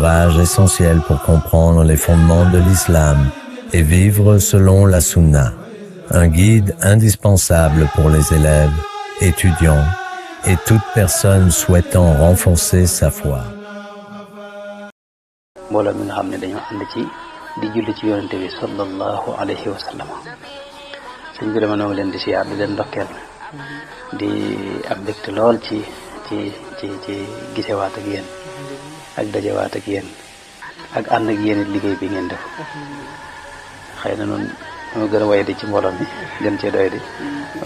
ouvrage essentiel pour comprendre les fondements de l'islam et vivre selon la sunna. Un guide indispensable pour les élèves, étudiants et toute personne souhaitant renforcer sa foi. mbooloo mi nga xam ne dañoo ànd ci di julli ci yonente bi sallallahu alayhi wa sallam suñ bi dama noo leen di siyaar di leen ndokkeel di am mbégte lool ci gisewaat ak yéen ak dajewaat ak yéen ak ànd ak yéen liggéey bi ngeen def xëy na noonu moo gën a way di ci mbooloo mi gën cee doy di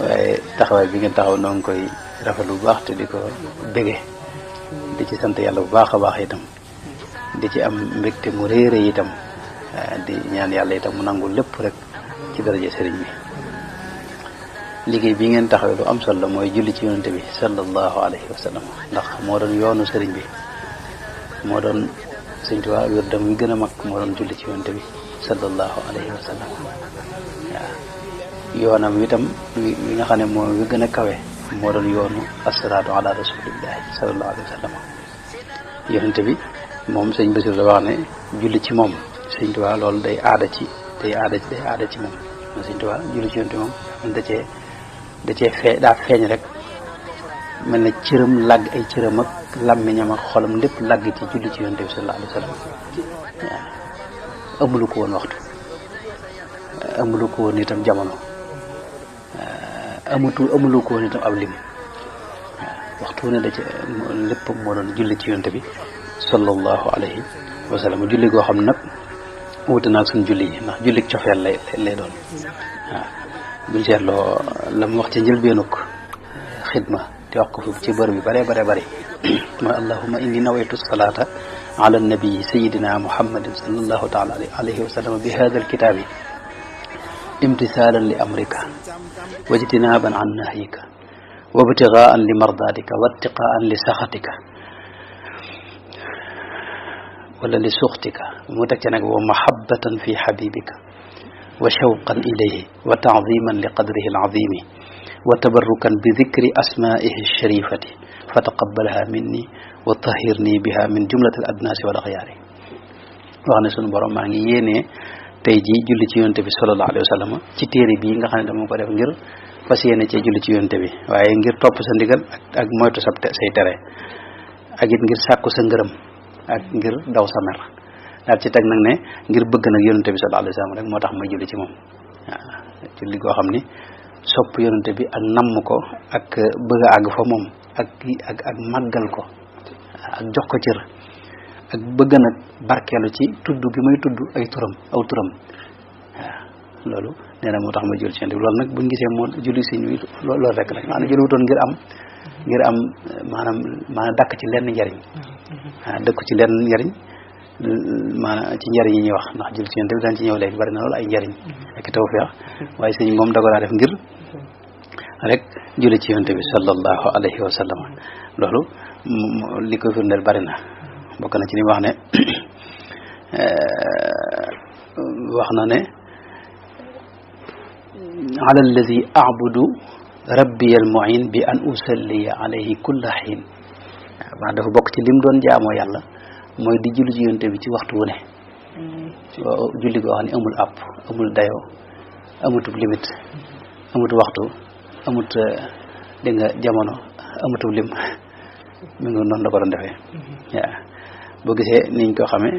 waaye taxawaay bi ngeen taxaw noo ngi koy rafetlu bu baax te di ko bége di ci sant yàlla bu baax a baax itam di ci am mbégte mu réere itam di ñaan yàlla itam mu nangul lépp rek ci daraja sëriñ bi liggéey bi ngeen taxawee lu am solo la mooy julli ci yonente bi sallallahu alayhi wa sallam ndax moo doon yoonu sëriñ bi moo doon Sëriñ Tuubaa wérdam wi gën a mag moo doon julli ci yonente bi sallallahu alayhi wa sallam waaw yoonam itam wi nga xam ne moo wi gën a kawe moo doon yoonu asalaatu ala rasulillahi sallallahu alayhi wa sallam yonente bi moom sëñ Basiru da wax ne julli ci moom Sëriñ Tuubaa loolu day aada ci moom Sëriñ Tuubaa julli ci yonente moom daa feeñ rek mel na cëram làgg ay cëram ak làmmiñam ak xolam lépp làgg ci julli ci yonente bi sallallahu alayhi wa sallam waaw amulu ko woon waxtu amulu ko woon itam jamono amulu ko woon itam ab lim waaw waxtu ne da ci lépp moo doon julli ci yonente bi sallallahu alayhi wa sallam julli goo xam nag wuute naag suñ julli yi ndax julli cofeel lay doon waaw buñ seetloo la mu wax ci njëlbeenug xidma te wax ko fi ci bër bi bare mooy allahumma inni nawaytu salata ala nabii sayidina muhammadin sallallahu taala alayhi wa sallam bi hada alkitabi imtisalan li amrika wajtinaban an nahyika wabtigaan li mardatika wattiqaan li saxatika wala li suxtika mu teg ca nag wa mahabbatan fi habibika wa shawqan ilayhi wa ta'ziman li qadrihi al-azimi wa tabarrukan bi dhikri asma'ihi ash-sharifati fa taqabbalha minni wa tahhirni biha min jumlati al-adnasi wal akhyari wax ne sunu borom maa ngi yéenee tey ji julli ci yonente bi sallallahu alayhi wa sallam ci téere bii nga xam ne dama ko def ngir fas yéene cee julli ci yonente bi waaye ngir topp sa ndigal ak moytu say tere ak it ngir sàkku sa ngërëm ak ngir daw sa mer daal ci teg nag ne ngir bëgg nag yonente bi sallallahu alayhi wa sallam rek moo tax may julli ci moom waaw julli goo xam ni sopp yonente bi ak namm ko ak bëgg a àgg fa moom ak màggal ko ak jox ko cër ak bëgg nag barkeelu ci tudd gi may tudd aw turam waaw loolu nee na moo tax may julli ci yonente bi loolu nag buñ gisee moo julli si ñu loolu rek nag maanaam julli wutoon ngir am maanaam dàkk ci lenn njariñ dëkk ci lenn njariñ maanaam ci njariñ yi ñuy wax ndax julli ci yonente bi daan ci ñëw léegi bari na loolu ay njariñ ak tawfeex waaye sëñ moom da ko daa def ngir rek julli ci yonente bi sallallahu alayhi wa sallam loolu li koy firndeel bari na bokk na ci li wax ne wax na ne ala alladi a'budu rabbi al mu'in bi an usalli alayhi kulla xiin waaw dafa bokk ci lim doon jaamoo yàlla mooy di julli ci yonente bi ci waxtu wu ne julli goo xam ne amul àpp amul dayoo amutub limite amut waxtu amut dégg nga jamono amutub lim mi ngi noonu la ko doon defee waaw boo gisee niñ ko xamee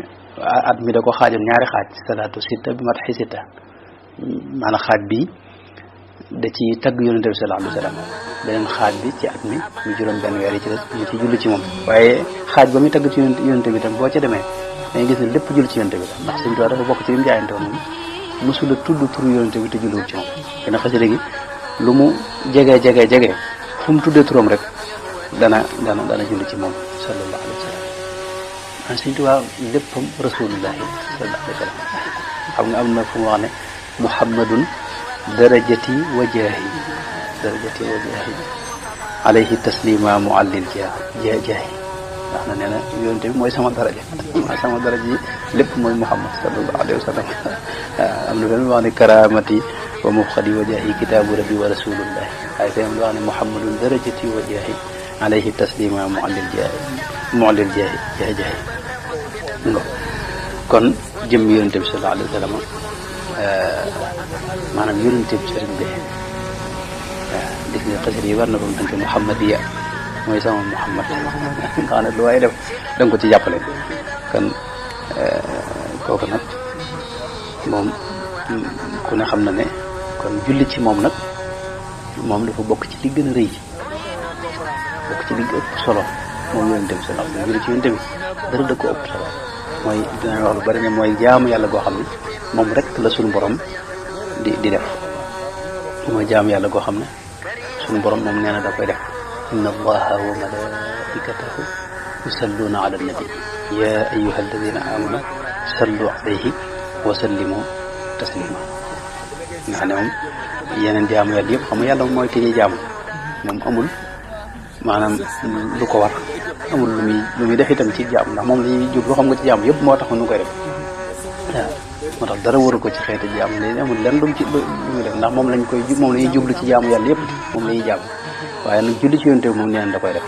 at mi da ko xaajoon ñaari xaaj salaatu sitta bi mat xi sitta maanaam xaaj bi da ci tagg yonente bi sallallahu alayhi wa sallam beneen xaaj bi ci at mi mu juróom benn weer yi ci des mu ci julli ci moom waaye xaaj ba muy tagg ci yonente bi tam boo ca demee dangay gis ne lépp julli ci yonente bi la ndax Sëriñ Tuubaa dafa bokk ci li mu jaayante woon moom mosula tudd turu yonente bi te julliwul ci moom dina xasida gi lu mu jege fu mu tuddee turam rek dana julli ci moom sallallahu alayhi wa sallam Sëriñ Tuubaa léppam rasulullahi sallallahu alayhi wa sallam xam nga am na fu mu wax ne muhammadun darajati wa jaahi alayhi taslima muallil jaahi wax na nee na yonente bi mooy sama daraja yi lépp mooy muhammad sallallahu alayhi wa sallam am na benn wax ne karamati wa mufxadi wa jaahi kitaabu rabbi wa rasulullahi waaye fee am wax ne muhammadun darajati wa jaahi alayhi taslima muallil jaahi ngo kon jëm yonente bi sallallahu alayhi wa sallam maanaam yonente bi sëriñ bi gis nga xasida yi war na ko tënk muhammadiya mooy sama muhammad nga xam ne lu waaye def da nga ko ci jàppale kon kooku nag moom ku ne xam na ne kon julli ci moom nag moom dafa bokk ci li gën a rëy bokk ci li ëpp solo moom yonente bi sallallahu alayhi wa sallam julli ci yonente bi dara da ko ëpp solo mooy dinañ wax lu bari ne mooy jaamu yàlla goo xam ne moom rek la suñu borom di def mooy jaamu yàlla goo xam ne suñu borom moom nee na da koy def inna allaha wa malaikatahu yusalluna ala nabi ya ayyuha alladina amanu sallu alayhi wa sallimu taslima nga xam ne moom yeneen jaamu yàlla yëpp xam nga yàlla mooy ki ñuy jaamu moom amul maanaam lu ko war amul lu muy def itam ci jaam ndax moom la ñuy jublu xam nga ci jaam yëpp moo tax nu koy def waaw moo tax dara waru ko ci xeeti jaam léegi amul lenn lu mu ci lu muy def ndax moom lañ koy moom la ñuy jublu ci jaamu yàlla yëpp moom la ñuy jaam waaye nag julli ci yonte bi moom neen da koy def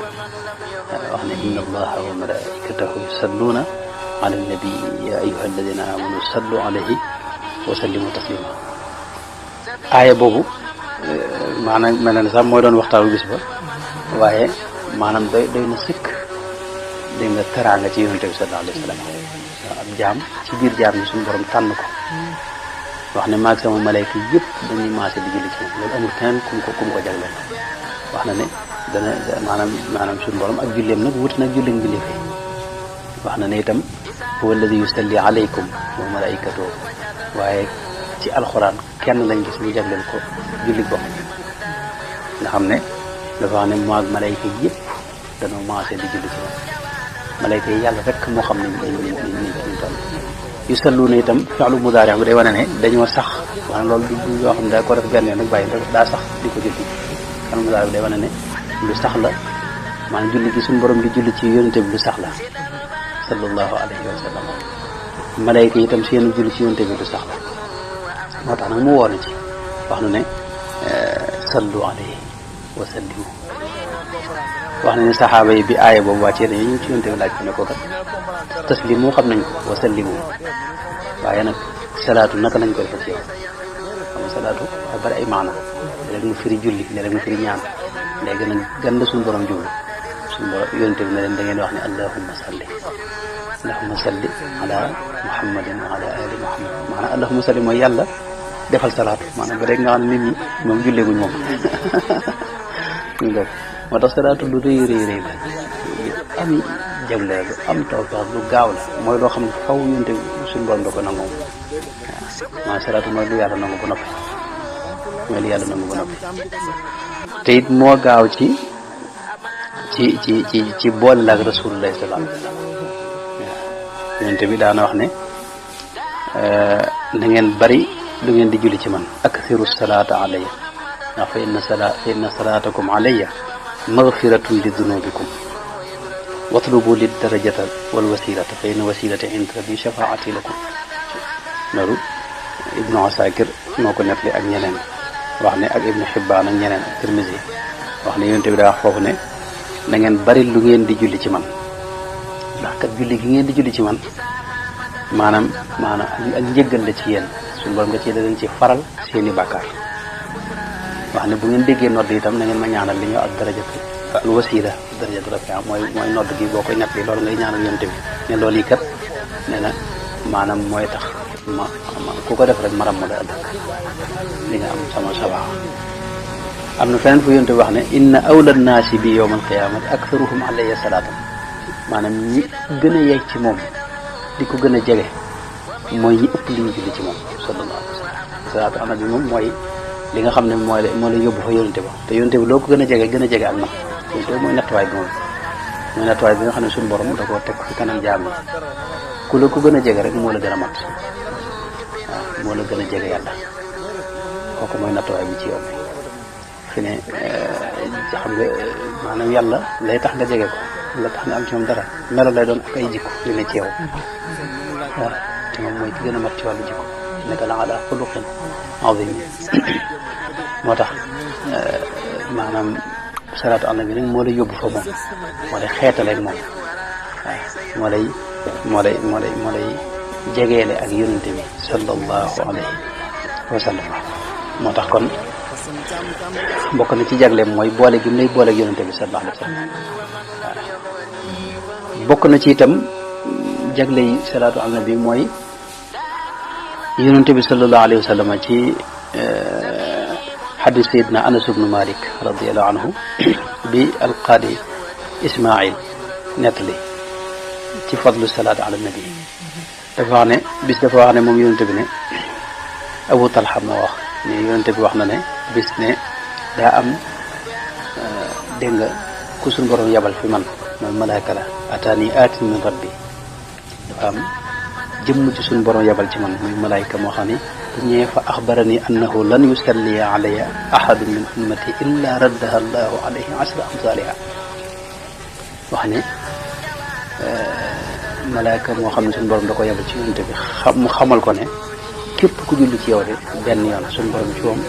wax ne inna allaha wa malaikatahu yusalluna ala nabi ya ayyuha alladina amanu sallu alayhi wa sallimu taslima aaya boobu maanaam mel na ne sax mooy doon waxtaanu bis ba waaye maanaam doy na sëkk dégg nga teraanga ci yonente bi sallallahu alayhi wa sallam ab jaam ci biir jaam ñi suñu borom tànn ko wax ne maag sama malayka yëpp dañuy maase di julli ci moom loolu amul keneen kum ko jagleel wax na ne dana maanaam suñu borom ak julleem nag wuti nag julleem bi léegi wax na ne itam huwa alladi yusalli alaykum wa malaikatuhu waaye ci alxuraan kenn lañ gis ñu jagleel ko julli bopp nga xam ne dafa wax ne maag malayka yëpp dañoo maase di julli ci moom malayka yi yàlla rek moo xam ne ñu toll yusalluuna itam fi'lu mudaari bi day wane ne dañoo sax maanaam loolu du yoo xam ne da ko def benn yoon rek bàyyi daa sax di ko julli fi'lu mudaari bi day wane ne lu sax la maanaam julli gi suñu borom di julli ci yonente bi lu sax la sallallahu alayhi wa sallam malayka yi itam seen julli ci yonente bi lu sax la moo tax nag mu woon ci wax nu ne sallu alayhi wa sallimu wax na ne saxaaba yi bi aaya boobu wàccee dañuy ñëw ci yonte bi laaj ko ne ko kat taslimu xam nañ ko wa sallimu waaye nag salaatu naka lañ koy def ci yow xam nga salaatu dafa bari ay maana léeg mu firi julli léeg mu firi ñaan léegi nag gan la suñu borom jublu suñu borom yonte bi ne leen da ngeen wax ne allahumma salli ala muhammadin wa ala ali muhammad maanaam allahumma salli mooy yàlla defal salaatu maanaam ba rek nga xam ne nit ñi moom julleeguñ moom moo tax salaatu lu rëy la am jagle lu am tawfeex lu gaaw la mooy loo xam ne faw yonte suñu borom da ko nangoo waaw maa salaatu mooy lu yàlla nangu ba noppi te it moo gaaw ci boole la ak rasulullah sallallahu alayhi wa sallam waaw yonte bi daana wax ne na ngeen bari lu ngeen di julli ci man akthiru salaata alayya ndax fa inna salaatakum alayya maghfiratun li dunubikum watlubu lid darajata wal wasilata fa inna wasilata inda rabbi shafaati lakum loolu ibnu asakir moo ko nettali ak ñeneen wax ne ak ibnu xibbaan ak ñeneen ak tirmisi wax ne yonente bi daa wax foofu ne na ngeen bari lu ngeen di julli ci man ndax kat julli gi ngeen di julli ci man maanaam ak njëggal la ci yéen suñu borom nga ci da leen ci faral seeni bàkkaar wax ne bu ngeen déggee nodd itam na ngeen ma ñaanal li ñëw ak darajatu al wasila darajatu rafia mooy nodd gi boo koy nekk li loolu ngay ñaanal yonte bi ne loolu yi kat nee na maanaam mooy tax ma ku ko def rek maram ma la ëllëg li nga am sama sabaa am na feneen fu yonte bi wax ne inna awla nnaasi bi yawmal qiyaamati aktharuhum alayya salaatan maanaam ñi gën a yegg ci moom di ko gën a jege mooy ñi ëpp li ñu julli ci moom sallallahu alayhi wa sallam salaatu ala bi moom mooy li nga xam ne moo lay yóbbu fa yonente ba te yonente bi loo ko gën a jege ak man yonente bi mooy nattuwaay bi moom mooy nattuwaay bi nga xam ne suñu borom da koo teg fi kanam jaam yi ku la ko gën a jege rek moo la gën a mat waaw moo la gën a jege yàlla kooku mooy nattuwaay bi ci yow fi ne xam nga maanaam yàlla lay tax nga jege ko la tax nga am ci moom dara melo lay doon ak ay jikko li ne ci yow waaw te moom mooy ki gën a mat ci wàllu jikko innaka la ala xuluqin azim moo tax maanaam salaatu ala nabi rek moo lay yóbbu fa moom moo lay xeetaleeg moom waaw moo lay jegeele ak yonente bi sallallahu alayhi wa sallam. moo tax kon bokk na ci jagleem mooy boole gi mu lay boole ak yonente bi sallallahu alayhi wa sallam. waaw bokk na ci itam jagle yi salaatu ala nabi mooy yonente bi sallallahu alayhi wa sallam ci xadis sayidna Anas ibnu Malik radiallahu anhu bi alqaadi Ismail nettali ci fadlu salaatu ala nabi dafa wax ne bis dafa wax ne moom yonente bi ne Abu Talha moo wax ne yonente bi wax na ne bis ne daa am dégg nga ku suñ borom yabal fi man mooy malaaka la ataani aatin min rabbi dafa am jëmm ci suñ borom yabal ci man muy malaayka moo xam ne bu ñëwee fa axbarani annahu lan yusalliya alayya ahadun min ummati illa raddaha allahu alayhi asra amsaliha wax ne malaayka moo xam ne suñ borom da ko yabal ci yonente bi mu xamal ko ne képp ku julli ci yow de benn yoon suñ borom ci moom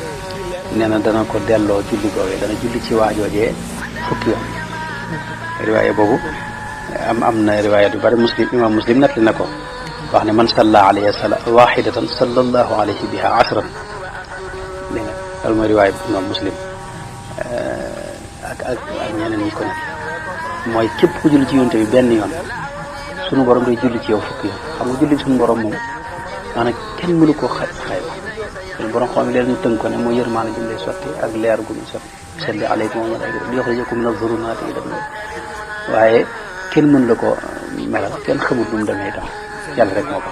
nee na dana ko delloo julli googee dana julli ci waajoojee fukki yoon. riwaaya boobu am na riwaayat yu bari imam muslim nettali na ko wax ne man salla alayhi waxidatan sallallahu alayhi biha asran dégg nga loolu mooy riwaaya imam muslim ak ñeneen ñi ko ne mooy képp ku julli ci yonte bi benn yoon sunu borom day julli ci yow fukki yoon. xam nga julli ci sunu borom moom maanaam kenn mënu koo xayma sunu borom xam ne leen ñu tënk ko ne mooy yërmaane ju lay sotti ak leer gu ñu sotti salli alaykum wa malaikatu yuxrijukum min az-zulumaati ila an-nuur waaye kenn mën la ko melal kenn xamul nu mu demee itam yàlla rek moo ko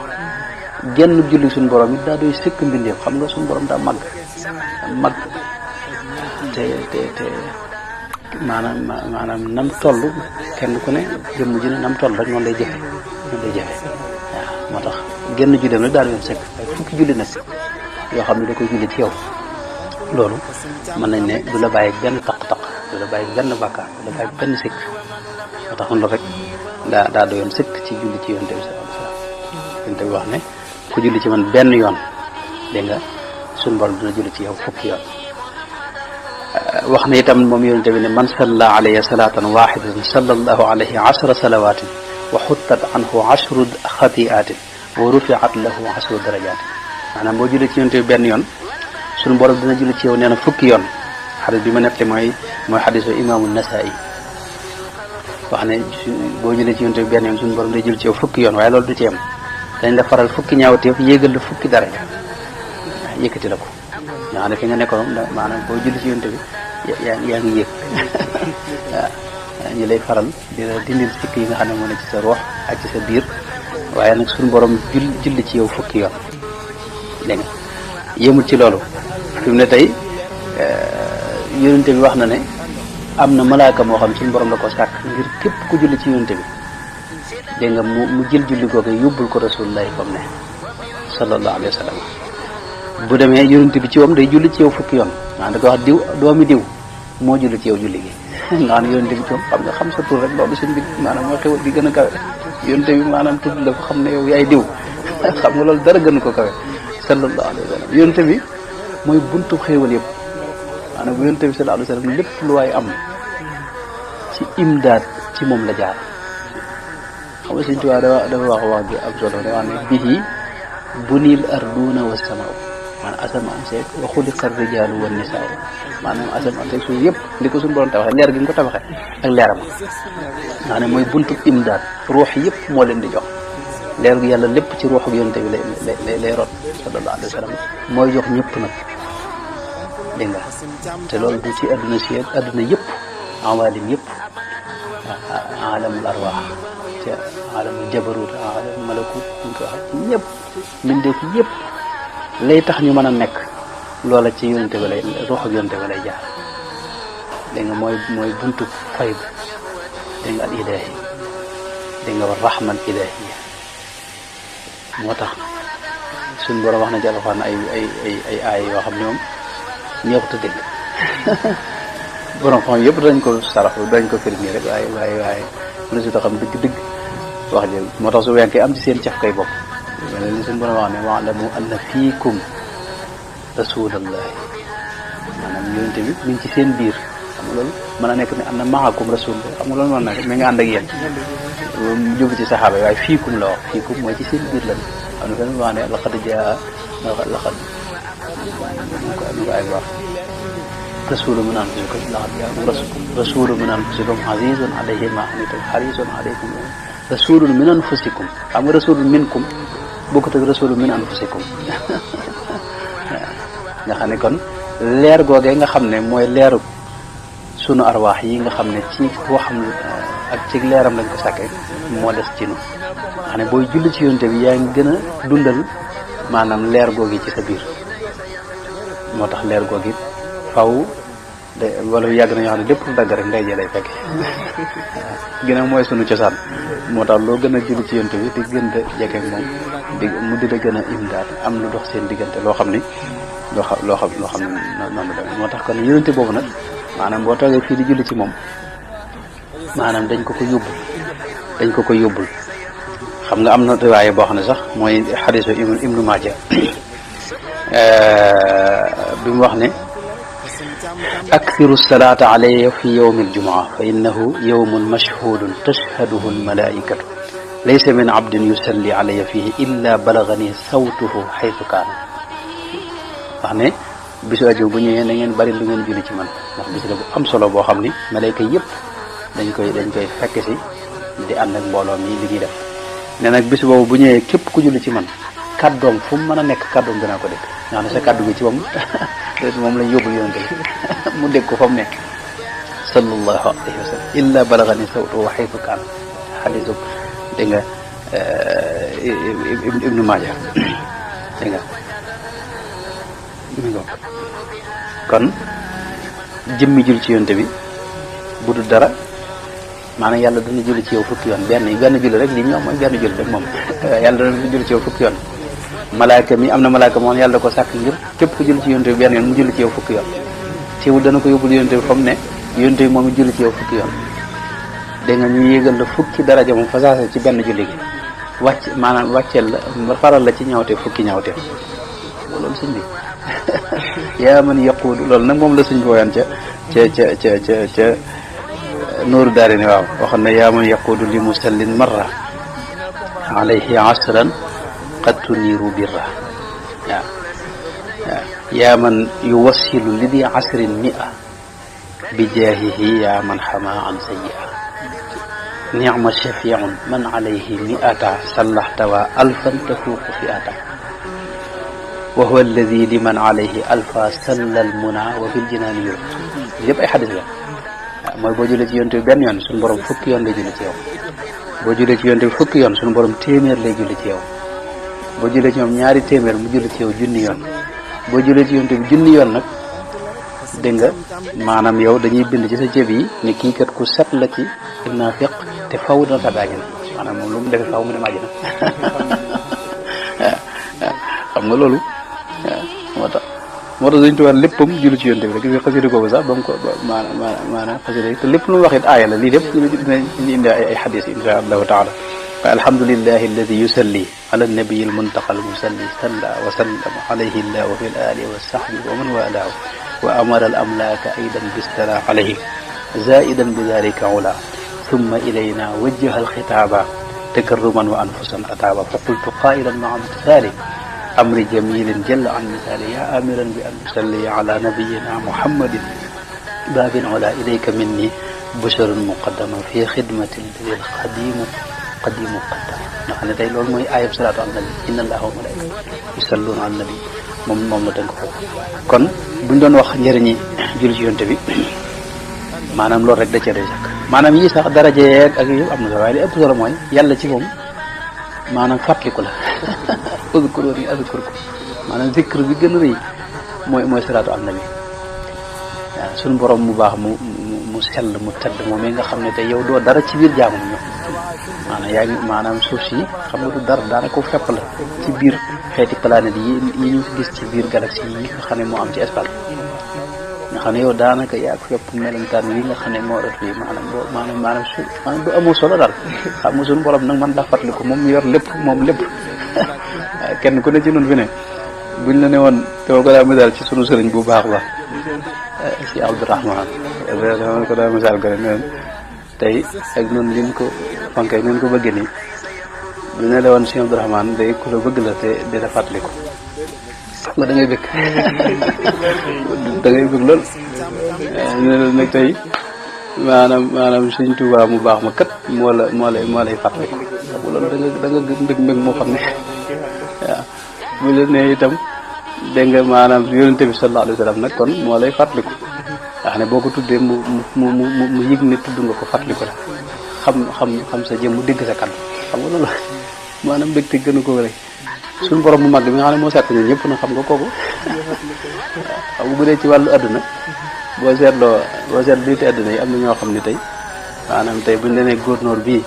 genn julli suñu borom it daa doy sëkk mbindeef. xam nga suñu borom daa màgg te maanaam nam toll kenn ku ne jëmm ji ne nam toll rek noonu lay jëfe waaw moo tax genn julleem rek daa doy sëkk waaye fukki julli nag yoo xam ne da koy julli ci yow loolu mën nañ ne du la bàyyi benn taq-taq du la bàyyi benn bàkkaar du la bàyyi benn sëkk moo tax loolu rek daa doyoon sëkk ci julli ci yonent bi sallallahu alayhi wasallam. yonent bi wax ne ku julli ci man benn yoon dégg nga suñu borom dina julli ci yow fukki yoon. wax na itam moom yonent bi ne man salla alayhi salatan waxidatan sallallahu alayhi ashra salawatin wa xuttat anhu ashru xatiatin wa rufiat lahu ashru darajatin maanaam boo julli ci yonent bi benn yoon suñu borom dina julli ci yow nee na fukki yoon. xadis bi ma nettali mooy xadisu imaamu Nasaa'i wax ne boo julli ci yonent bi benn yoon suñu borom day julli ci yow fukki yoon waaye loolu du ci yem dañ la faral fukki ñaawteef yéegal la fukki daraja yëkkati la ko nga xam ne fi nga nekkoon maanaam boo julli ci yonent bi yaa ngi yëg waaw ñu lay faral di la dindil sikk yi nga xam ne moo ne ci sa ruux ak ci sa biir waaye nag suñu borom julli ci yow fukki yoon dégg nga yéemul ci loolu fi mu ne tey yonente bi wax na ne am na malaaka moo xam suñu borom la ko sàkk ngir képp ku julli ci yonente bi dégg nga mu jël julli googu yóbbul ko rasulullahi fam ne sallallahu alayhi wa sallam bu demee yonente bi ci moom day julli ci yow fukki yoon maanaam da ko wax diw doomi diw moo julli ci yow julli gi nga xam ne yonente bi ci moom xam nga xam sa tur rek loolu seen bi maanaam mooy xewal bi gën a kawe yonente bi maanaam tudd la ko xam ne yow yaay diw xam nga loolu dara gën ko kawe sallallahu alayhi wa sallam yonente bi mooy buntu xéewal yëpp maanaam bu yonente bi sallallahu alayhi wa sallam lépp lu waay am ci imdaad ci moom la jaar xam nga Sëñ Tuubaa dafa wax bi am solo da wax ne bihi bunil arduna wa samaaw maanaam asamaan seeg wa xuliqa rijaalu wa nisaa maanaam asamaan seeg suuf yëpp li ko suñu borom tabaxee leer gi nga ko tabaxee ak leeram maanaam mooy buntu imdaad ruux yëpp moo leen di jox leer gi yàlla lépp ci ruuxu yonente bi lay rot sallallahu alayhi wa sallam mooy jox ñëpp nag dégg nga te loolu du ci adduna si adduna yëpp awaalim yëpp alamul arwaax te alamul jabarut alamul malakut ñu ko wax ci ñëpp mbindeef yëpp lay tax ñu mën a nekk loola ci yonente ba lay ruuxu yonente ba lay jaar dégg nga mooy buntu fayd dégg nga al ilahi dégg nga war rahman ilahiya moo tax suñ borom wax na ci Alxuraan ay aay yoo xam ne moom ñëpp te dégg borom xam yëpp dañ ko saraxu dañ ko firnde rek waaye mu ne si taxam dëgg wax jël moo tax su wenkee am ci seen caf kay bopp mel ni suñ borom wax ne wa'lamu anna fiikum rasulallahi maanaam yonente bi mi ngi ci seen biir xam loolu mën a nekk ne am na maakum rasul xam nga loolu mën na mi nga ànd ak yéen jóge ci saxaaba yi waaye fiikum la wax fiikum mooy ci seen biir la am na fenn wax ne laqad jaa laqad nu ko ay wax rasulu min anfusikum laqad jaakum rasulu min anfusikum azizun alayhi ma anittum harisun alaykum rasulun min anfusikum xam nga rasulun minkum bokkut ak rasulun min anfusikum nga xam ne kon leer googee nga xam ne mooy leeru sunu arwaax yi nga xam ne ci waxam ak ci leeram lañ ko sàkke moo des ci nu xam ne booy julli ci yonte bi yaa ngi gën a dundal maanaam leer googi ci sa biir moo tax leer googi faw de wala yàgg na ñoo xam ne lépp lu dagg rek ndey jee lay fekke gën a mooy sunu cosaan moo tax loo gën a julli ci yonte bi di gën a jege moom di mu di la gën a imdaat am lu dox seen diggante loo xam ne noonu la moo tax kon yonente boobu nag maanaam boo toogee fii di julli ci moom maanaam dañ ko ko yóbbul xam nga am na riwaaye boo xam ne sax mooy xadiisu ibnu Maaja bi mu wax ne akthiru salaata alayya fi yawmi aljumaa fa innahu yawmun mashhudun tashhaduhu almalaikatu laysa min abdin yusalli alayya fihi illa balagani sawtuhu xaytu kaana wax ne bisu aju bu ñëwee na ngeen bari lu ngeen julli ci man ndax bis la bu am solo boo xam ni malayka yëpp dañ koy fekk si di ànd ak mbooloo mi li ñuy def ne nag bis boobu bu ñëwee képp ku julli ci man kàddoom fu mu mën a nekk kàddoom dina ko dégg nga xam ne sa kàddu gi ci moom lañ yóbbul yonte mu dégg ko fa mu nekk sallallahu alayhi wa sallam illa balagani sawtu wa xaytu kaan xadisu dégg nga ibnu Maaja dégg nga mi ngo kon jëmmi jul ci yonte bi bu dul dara maanaam yàlla dana julli ci yow fukki yoon benn julli rek li ñoom mooy benn julli rek moom yàlla dana julli ci yow fukki yoon malaaka mi am na malaaka moom yàlla da ko sàkk ngir képp ku julli ci yonte bi benn yoon mu julli ci yow fukki yoon teewul dana ko yóbbul yonte bi fa mu ne yonte bi moom julli ci yow fukki yoon dégg nga ñu yéegal la fukki daraja moom fa saase ci benn julli gi maanaam wàcceel la faral la ci ñawte fukki ñawte loolu sëñ bi yaa man yaquudu loolu nag moom la sëñ bi woyoon ca nooru daari ni waaw waxoon na yaa man yaquudu li musallin marra alayhi asran qad tuniiru birra waaw yaa man yuwassilu li di asrin mi'a bi jaahihi yaa man xama an sayyi'a ni'ma shafi'un man alayhi mi'ata sallaxtawa alfan tafuuqu fi'ata wa huwa alladi liman alayhi alfa sallal muna wa fil jinaani yu yëpp ay xadis la waaw mooy boo jullee ci yonte bi benn yoon suñu borom fukki yoon lay julli ci yow boo jullee ci yonte bi fukki yoon suñu borom téeméer lay julli ci yow boo jullee ci ñoom ñaari téeméer mu julli ci yow junni yoon boo jullee ci yonte bi junni yoon nag dégg nga maanaam yow dañuy bind ci sa jëb yi ni kii kat ku set la ci naafiq te faw dina tabi àjjana maanaam moom lu mu defee faw mu dem àjjana xam nga loolu moo tax Sëñ Tuubaa léppam julli ci yonte bi rek gis nga xasida googu sax ba mu ko maanaam xasida te lépp lu mu wax it aaya la lii lépp dina indi ay xadis insha allahu taala wa alhamdulillahi alladi yusalli ala nabiyi almuntaqa almusalli salla wa sallama alayhi llahu fi l alihi wa sahbi wa man walaahu wa amara al amlaaka aydan bisala alayhi zaidan bi dalika ula thumma ilayna wajjaha alxitaaba takarruman wa anfusan ataaba fa qultu qailan maa imtisali amri jamilin jalla an misali ya amiran bi an usalli ala nabiyina muhammadin babin ola ilayka minni busharun muqaddama fi xidmatin lil qadimu qaddama nga xam ne tey loolu mooy ayab salaatu ala nabi inna allaha wa malaikatahu yusalluna ala nabi moom la tënk foofu kon buñ doon wax njëriñi julli ci yonte bi maanaam loolu rek da cee doy sax maanaam yii sax daraje yeeg ak yëpp am na solo waaye li ëpp solo mooy yàlla ci moom maanaam fàttaliku la uzkuruni azkurkum maanaam zikr bi gën a rëy mooy salaatu ala nabi waaw suñu borom mu baax mu sell mu tedd moom mi nga xam ne te yow doo dara ci biir jaamu ñoom maanaam yaa ngi maanaam suuf si xam nga du dara daanaka fepp la ci biir xeeti planète yi ñu gis ci biir galaxie yi nga xam ne moo am ci espace nga xam ne yow daanaka yaa ko fepp melentaan yi nga xam ne moo def fii maanaam du amoo solo daal xam nga suñu borom nag man daa fàttaliku moom mu yor lépp moom lépp kenn ku ne ci noonu fi ne buñ la ne woon dama ko daa misaal ci sunu sëriñ bu baax ba si Abdourahman dama ko daa misaal ko ne tey ak noonu liñ ko fonkee nañ ko bëgg nii bu ne la woon Cheikh Abdourahmane day ku la bëgg la te dina fàttaliku xam nga da ngay bëgg da ngay bëgg lool ne la nag tey maanaam Sëñ Tuubaa mu baax ma kat moo lay fàttaliku xam nga loolu da nga mbëg moo xam ne waaw bu la nee itam dégg nga maanaam yonente bi sallallahu alayhi wa sallam nag kon moo lay fàttaliku wax ne boo ko tuddee mu yëg ne tudd nga ko fàttaliku la xam sa jëm mu dégg sa kàddu xam nga loolu maanaam mbégte gënu ko rek suñu borom mu mag bi nga xam ne moo sàkk ñun ñëpp na xam nga kooku xam nga bu dee ci wàllu adduna boo seet lii te adduna yi am na ñoo xam ne tey maanaam tey buñ nee gouverneur bii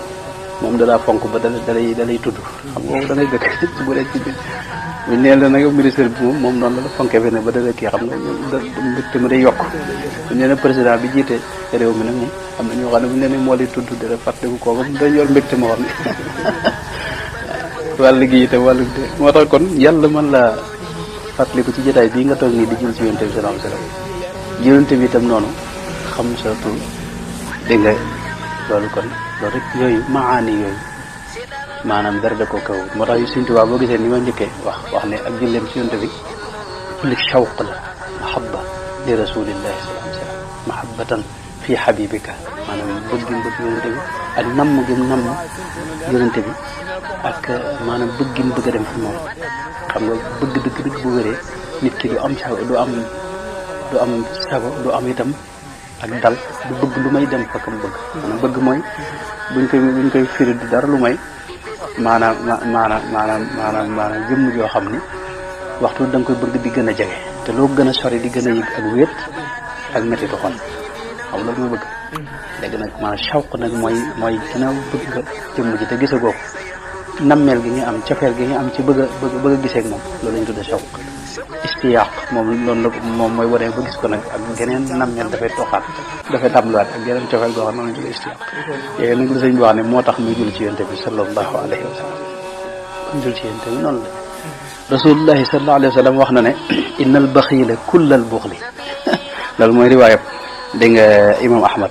moom dalaa fonk ba dalay tudd xam nga da ngay bëgg bu dee ci buñ nee la nag ministre bi moom noonu la fonkee fene ba dala kii xam nga mbégte ma day yokk buñ nee président bi jiite réew mi nag moom am na ñoo xam ne buñ nee moo lay tudd dara fàttaliku kooku dañ yor mbégte moo xam ne wàllu gi itam wàllu moo tax kon yàlla mën la fàttaliku ci jotaay bii nga toog nii di jël ci yonente bi sallallahu alayhi wasallam yonente bi itam noonu xam sa tur dégg nga loolu kon loolu rek yooyu maani yooyu maanaam dara da ko kaw moo tax yu Sëñ Tuubaa boo gisee ni ma njëkkee wax ne ak jëlleem ci yonente bi li shawq la mahabba li rasulillahi sallallahu alayhi wasallam mahabbatan fi habibika maanaam bëgg yonente bi ak namm gi namm yonente bi ak maanaam bëggin bëgg a dem fi moom xam nga bëgg dëgg bu wéree nit ki du am sago du am itam ak dal du bëgg lu may dem fa kam bëgg maanaam bëgg mooy buñ koy firi du dara lu may maanaam jëmm joo xam ni waxtu da nga koy bëgg di gën a jege te loo gën a sori di gën a yëg ak wéet ak méttitu xol xam loolu mooy bëgg léegi nag maanaam shawq nag mooy ginnaaw bëgg nga jëmm ji te gisagoo ko nammeel gi nga am cofeel gi nga am ci bëgg a gisee ak moom loolu lañu tudde shawq istiyaq moom loolu la moom mooy wane ba gis ko nag ak geneen nammeel dafay toxaat dafay tàmbaliwaat ak geneen cofeel goo xam ne lañu tudde istiyaq yooyu nag la sëñ bi wax ne moo tax muy jul ci yonte bi sallallahu alayhi wa sallam jul ci yonte bi noonu la rasulullahi sallallahu alayhi wa sallam wax na ne innal baxiila kullal buxli loolu mooy riwaayab dégg nga imam ahmad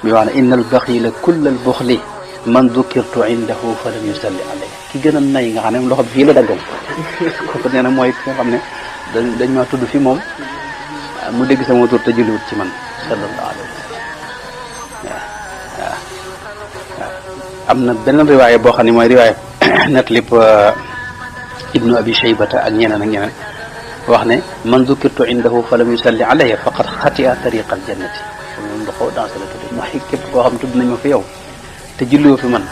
mi wax ne innal baxiila kullal buxli man dukirtu indahu fa lam yusalli alayhi ki gën a nay nga xam ne loxo bi fii la daggam kooku nee na mooy ki nga xam ne dañ maa tudd fi moom mu dégg sama tur te julliwut ci man sallallahu alayhi wa sallam waaw am na beneen riwaaya boo xam ne mooy riwaaya net lip ibnu abi shaybata ak ñeneen wax ne man dukirtu indahu fa lam yusalli alayhi faqad xatia tariqa aljannati moom loxo dansé la tudd mooy képp koo xam tudd nañ ma fi yow te julliwoo fi man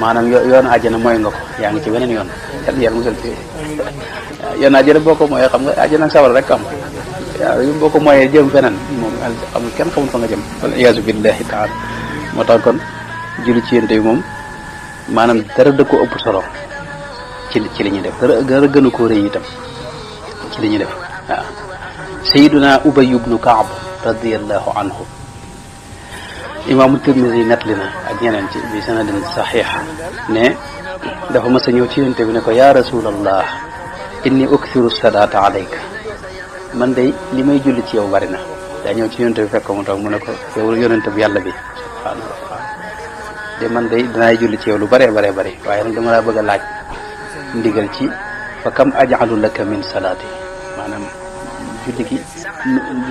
maanaam yoonu àjjana mooy nga ko yaa ngi ci weneen yoon yàlla musal ci yoonu àjjana boo ko mooyee xam nga àjjana ak sawar rek am waaw boo ko mooyee jëm feneen moom amul kenn xamul fa nga jëm wal iyaazu billahi taala moo tax kon julli ci yénte bi moom maanaam dara da ko ëpp solo ci li ñuy def dara gënu koo rëy itam ci li ñuy def waaw sayyiduna Ubay ibnu Kaab radiyallahu anhu imaamu Tirmisi nettali na ak ñeneen ci bi sanadin saxiix ne dafa mas a ñëw ci yonte bi ne ko yaa rasulallah inni ukthiru salaata alayka man de li may julli ci yow bari na daa ñëw ci yonte bi fekk mu toog mu ne ko yow yonente bi yàlla bi subhaanahu wa taala de man de danaay julli ci yow lu bëree bëree bëri waaye nag dama laa bëgg a laaj ndigal ci fa kam aj'alu laka min salaati maanaam julli gi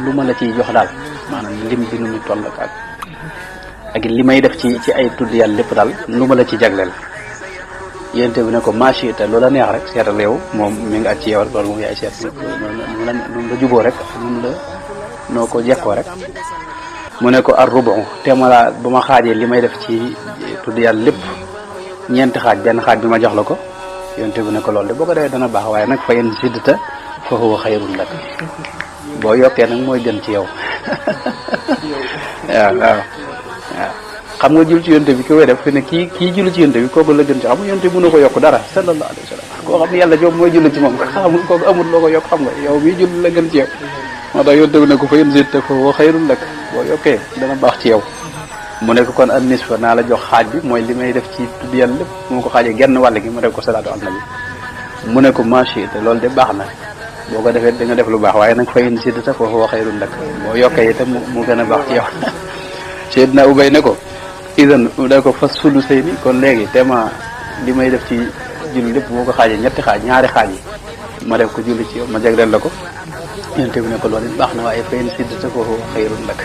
lu ma la ciy jox daal maanaam lim bi nu mu toll ak li may def ci ay tudd yàlla lépp daal nu ma la ci jagleel yénte bi ne ko machita loola neex rek seetal yow moom mi ngi at ci yow loolu moom yaay seet nun la juboo rek nun la noo ko jekkoo rek mu ne ko ar rubu téeméer ba ma xaajee li may def ci tudd yàlla lépp ñeenti xaaj benn xaaj bi ma jox la ko yénte bi ne ko loolu de boo ko defee dana baax waaye nag fa in siddta fa huwa xayrun lak boo yokkee nag mooy gën ci yow waaw xam nga jul ci yonte bi ki koy def fi ne kii julli ci yonte bi kooku la gën ci xam nga yonte bi mënu ko yokk dara sallallahu alayhi wa sallam koo xam ne yàlla joom mooy julli ci moom xamul kooku amul loo ko yokk xam nga yow mii julli la gën ci yow moo tax yonte bi ne ko fa in zitta fa huwa xayrun lak boo yokkee dana baax ci yow mu ne ko kon an nisfa naa la jox xaaj bi mooy li may def ci tudd yàlla lépp moo ko xaajee genn wàll gi mu def ko salaatu ala nabi mu ne ko machi te loolu de baax na boo ko defee da nga def lu baax waaye nag fa in zidta fa huwa xayrun lak boo yokkee itam mu gën a baax ci yow Seydina Ubay ne ko idan da ko fas sulu sëy ni kon léegi tema li may def ci julli lépp boo ko xaajee ñetti xaaj ñaari xaaj yi ma def ko julli ci yow ma jagleel la ko yonte bi ne ko loolu it baax na waaye fa in zidta fa huwa xayrun lak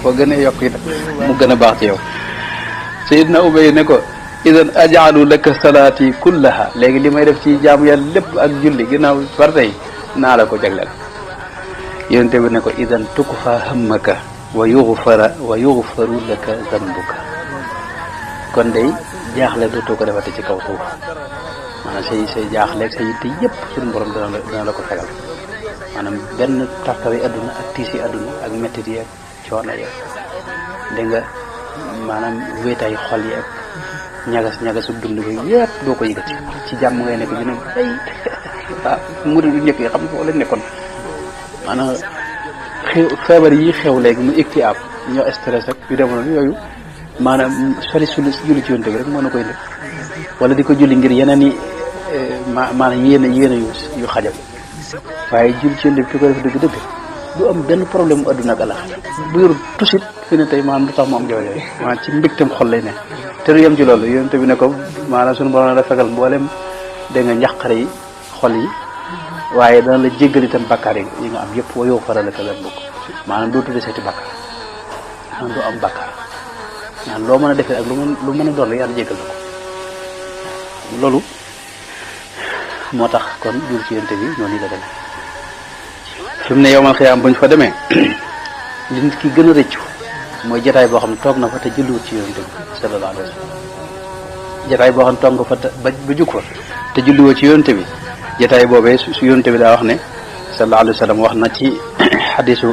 boo gën a yokk itam mu gën a baax ci yow Seydina Ubay ne ko idan ajaalu laka salaati kullaha léegi li may def ci jaamu yàlla lépp ak julli ginnaaw farata yi naa la ko jagleel yonte bi ne ko idan tukfa hammaka wa yughfaru laka zanbuka kon day jaaxle dootoo ko defati ci kaw suuf maanaam say jaaxleeg say yitte yëpp suñu borom dana la ko fegal maanaam benn tartari adduna ak tiisi adduna ak mettit yi ak coono yi dégg nga maanaam wéetaay xol yi ak ñagas dund bi yëpp doo ko yëgati ci jàmm ngay nekk ñu ne ay waaw murid yu njëkk yi xam nga foofu lañ nekkoon maanaam feebar yi xew léegi mu ictiab ñoo stress ak yu demoon yooyu maanaam soli julli ci yonte bi rek moo na koy def wala di ko julli ngir yeneen i maanaam yéene yu xajam waaye julli ci yonte bi ki ko def dëgg-dëgg du am benn problème mu adduna ak alaxira bu yor tusit fi ne tey maanaam du tax mu am jooy yooyu maanaam ci mbégteem xol lay ne te du yem ci loolu yonte bi ne ko maanaam suñu borom la fegal mboolem dégg nga njàqare yi xol yi waaye dana la jéggal itam bakkaar yi nga am yëpp wa yow faral ka lan bokk maanaam doo tudde seeti bakkaar maanaam doo am bakkaar maanaam loo mën a defee ak lu mën a doon rek yàlla jéggal na ko loolu moo tax kon jur ci yonte bi noonu la demee fi mu ne yowmal xiyaam buñ fa demee li nit ki gën a rëccu mooy jataay boo xam ne toog na fa te julliwut ci yonte bi sallallahu alayhi wa sallam jataay boo xam ne toog nga fa ba jug fa te julliwoo ci yonte bi jataay boobee su yonte bi daa wax ne sallallahu alayhi wa sallam wax na ci xadisu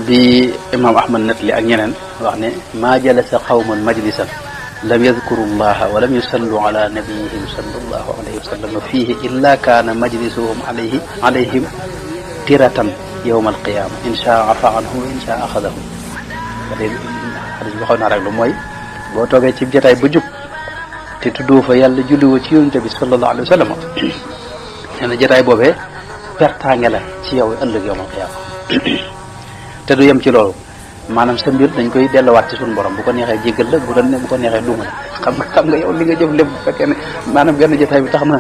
bi imam ahmad netli ak ñeneen wax ne maa jalasa qawmun majlisan lam yadkuru llaha wa lam yusallu ala nabiyihim sallallahu alayhi wa sallam fihi illa kaana majlisuhum alayhim tiratan yawma alqiyama in shaa afa anhu wa in shaa axadahum xadis bi xaw naa rek lu mooy boo toogee ci jataay ba jub te tuddoo fa yàlla julliwoo ci yonente bi sallallahu alayhi wa sallam nee na jataay boobee pertaange la ci yow ëllëg yawmal qiyaama te du yem ci loolu maanaam sa mbir dañ koy delluwaat ci suñu borom bu ko neexee jéggal la bu ko neexee duma xam nga yow li nga jëf lépp bu fekkee ne maanaam benn jotaay bi tax na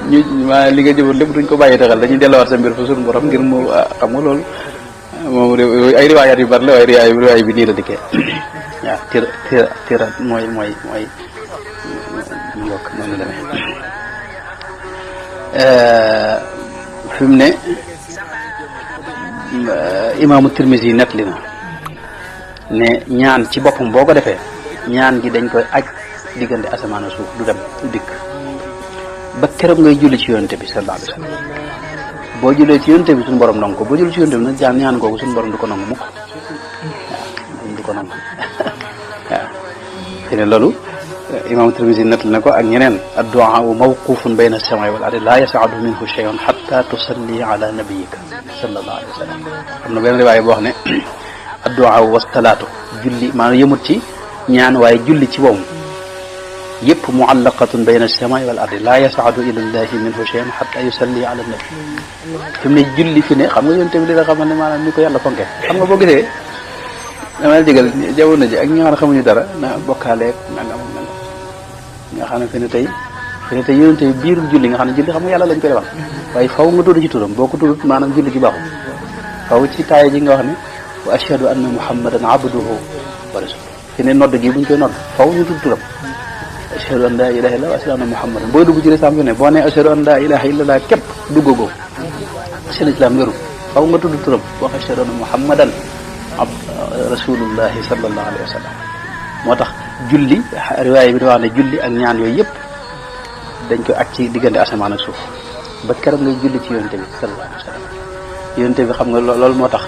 ñu maanaam li nga jëfoon lépp duñ ko bàyyi taxal dañuy delluwaat sa mbir fa suñu borom ngir mu xam nga loolu moom ay riwaayaat yu bari la waaye riwaay bi nii la dikkee waaw tira mooy yokk noonu la demee fi mu ne imaamu Tirmisi nettali na ne ñaan ci boppam boo ko defee ñaan gi dañ koy aj diggante asamaan suuf du dem du dikk ba keroog ngay julli ci yonte bi sallallahu alayhi wa sallam boo jullee ci yonte bi suñu borom nangu ko boo julli ci yonte bi nag ñaan googu suñu borom du ko nangu mukk waaw du ko nangu waaw fi ne loolu imam Tirmisi nettali na ko ak ñeneen addu'a mawqufun bayna as-samaa'i wal ardi la yas'adu minhu shay'un hatta tusalli ala nabiyyika sallallahu alayhi wa sallam am na benn riwaaya boo wax ne addu'a wa salaatu julli maanaam yëmut ci ñaan waaye julli ci boobu yëpp mu'allaqatun bayna as-samaa'i wal ardi la yas'adu ila llahi minhu shay'un hatta yusalli ala nabi fi mu ne julli fi ne xam nga yonte bi li nga xamal ne maanaam ni ko yàlla fonke xam nga boo gisee dama la jégal jamono ji ak ñi nga xam ne xamuñu dara na bokkaaleeg nangam nga xam ne fi ne tey yonente bi biiru julli nga xam ne julli xam nga yàlla lañ koy defal waaye faw nga tudd ci turam boo ko tuddut maanaam julli gi baaxul faw ci taaya ji nga wax ne wa ashhadu anna muhammadan abduhu wa rasuluhu fi ne nodd gi buñ koy nodd faw ñu tudd turam ashhadu an la ilaha illallah wa ashhadu anna muhammadan booy dugg ci lislaam fi ne boo ne ashhadu an la ilaha illallah képp duggagoo seen islam wéru faw nga tudd turam wax ashhadu anna muhammadan rasulullahi sallallahu alayhi wa sallam moo tax julli riwaaya bi da wax ne julli ak ñaan yooyu yëpp dañ koy aj ci diggante asamaan ak suuf ba keroog ngay julli ci yonente bi sallallahu alayhi wa sallam yonente bi xam nga loolu moo tax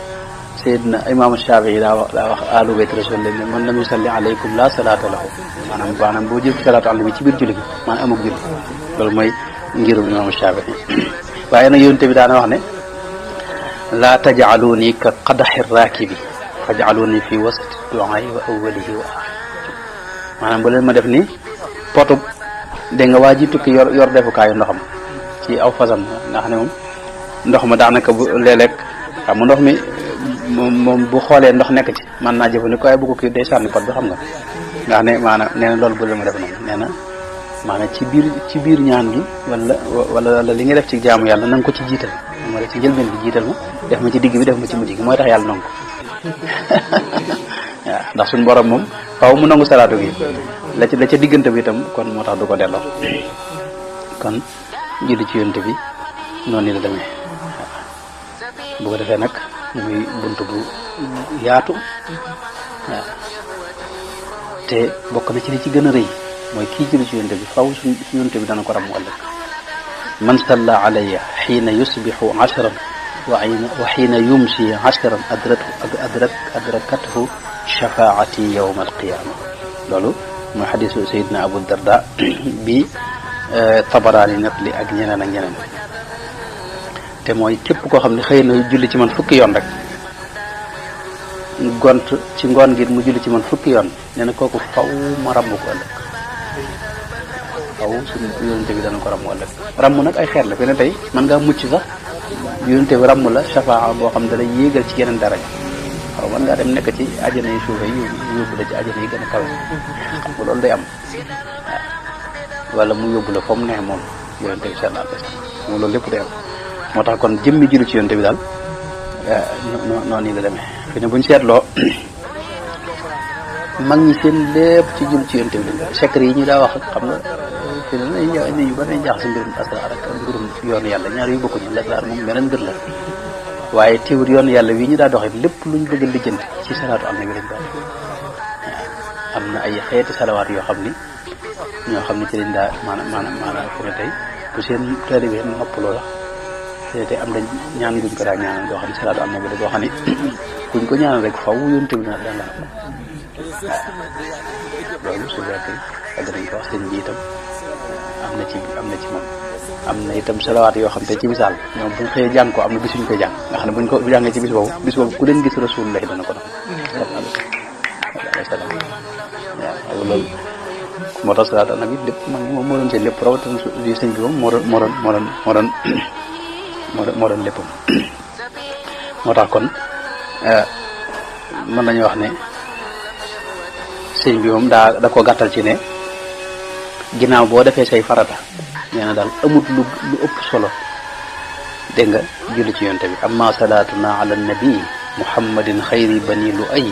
Seydina imam Shaafi'i daa wax ahlu bayt rasulillah man lam yusalli alaykum la salaata lahu maanaam boo jël salaatu ala nabi ci biir julli gi maanaam amul julli loolu mooy ngirum imam Shaafi'i waaye nag yonente bi daana wax ne la taj'aluni ka qadahi raakibi faj'aluni fi wasati du'aa'i wa awwalihi wa aaxirihi maanaam bu leen ma def ni potub dégg nga waa ji tukki yor defukaayu ndoxam ci aw fasam nga xam ne moom ndox ma daanaka bu léeg-léeg xam nga ndox mi moom bu xoolee ndox nekk ci mën naa jëfandikoo waaye bu ko kii day sànni pot bi xam nga xam ne maanaam nee na loolu bu leen ma def noonu nee na maanaam ci biir ñaan gi wala li nga def ci jaamu yàlla na nga ko ci jiital moo def ci njëlbeen bi jiital ma def ma ci digg bi def ma ci mujj gi mooy tax yàlla nangu ko waaw ndax suñu borom moom faaw mu nangu salaatu gi la ca diggante bi itam kon moo tax du ko delloo kon julli ci yonte bi noonu la demee waaw bu ko defee nag muy bunt bu yaatu waaw te bokk na ci li ci gën a rëy mooy kii julli ci yonte bi faaw su yonte bi dana ko ram ëllëg man salla alayya xiina yusbixu ashran wa xiina yumsi ashran adrakathu shafaati yawma alqiyama loolu mooy xadisu sayidna abu darda bi tabaraani net li ak ñeneen ak ñeneen te mooy képp koo xam ne xëy na julli ci man fukki yoon rek gont ci ngoon gi mu julli ci man fukki yoon nee na kooku faw ma ramm ko ëllëg faw suñu yonente bi dana ko ramm ëllëg ramm nag ay xeet la fene tey mën ngaa mucc sax yonente bi ramm la shafaa boo xam ne da lay yéegal ci yeneen daraja waaw mën ngaa dem nekk ci àjjana yi suufe yi yóbbu la ci àjjana yi gën a kawe xam nga loolu day am waaw wala mu yóbbu la fa mu neex moom yonente bi sallallahu alayhi wasallam moom loolu lépp day am moo tax kon jëmmi julli ci yonente bi daal noonu la demee fi ne buñ seetloo mag ñi seen lépp ci julli ci yonente bi la secret yi ñu daa wax xam nga fi ne nit yu bari nañ jaax si mbirum asraar ak mbirum yoonu yàlla ñaar yu bokkuñu lasraar moom beneen mbir la waaye teewul yoonu yàlla wi ñu daa doxee lépp luñ bëgg a lijjanti ci salaatu am na bi lañ ko am na ay xeeti salawaat yoo xam ni ñoo xam ne ci lañ daa maanaam fi ne tey bu seen taalibe noppaloo la te am dañ ñaan guñ ko daa ñaanal boo xam ne salaatu am na bi la boo xam ne kuñ ko ñaanal rek faw yonte bi na daan la loolu su fekkee ak dañ ko wax sëñ bi itam am na ci moom am na itam salawaat yoo xam te ci misaal ñoom buñ xëyee jàng ko am na bis ñu koy jàng nga xam ne buñ ko jàngee ci bis boobu ku leen gis rasulullah dana ko def sallallahu alayhi wa sallam waaw loolu moo tax salaatu an nabi lépp mag ñi moom moo doon seen lépp rawatina li sëñ bi moom moo doon léppam moo tax kon mën nañu wax ne sëñ bi moom da ko gàttal ci ne ginnaaw boo defee say farata nee na daal amut lu ëpp solo dégg nga julli ci yonte bi amma salaatuna ala nabi muhammadin xayri bani lu ay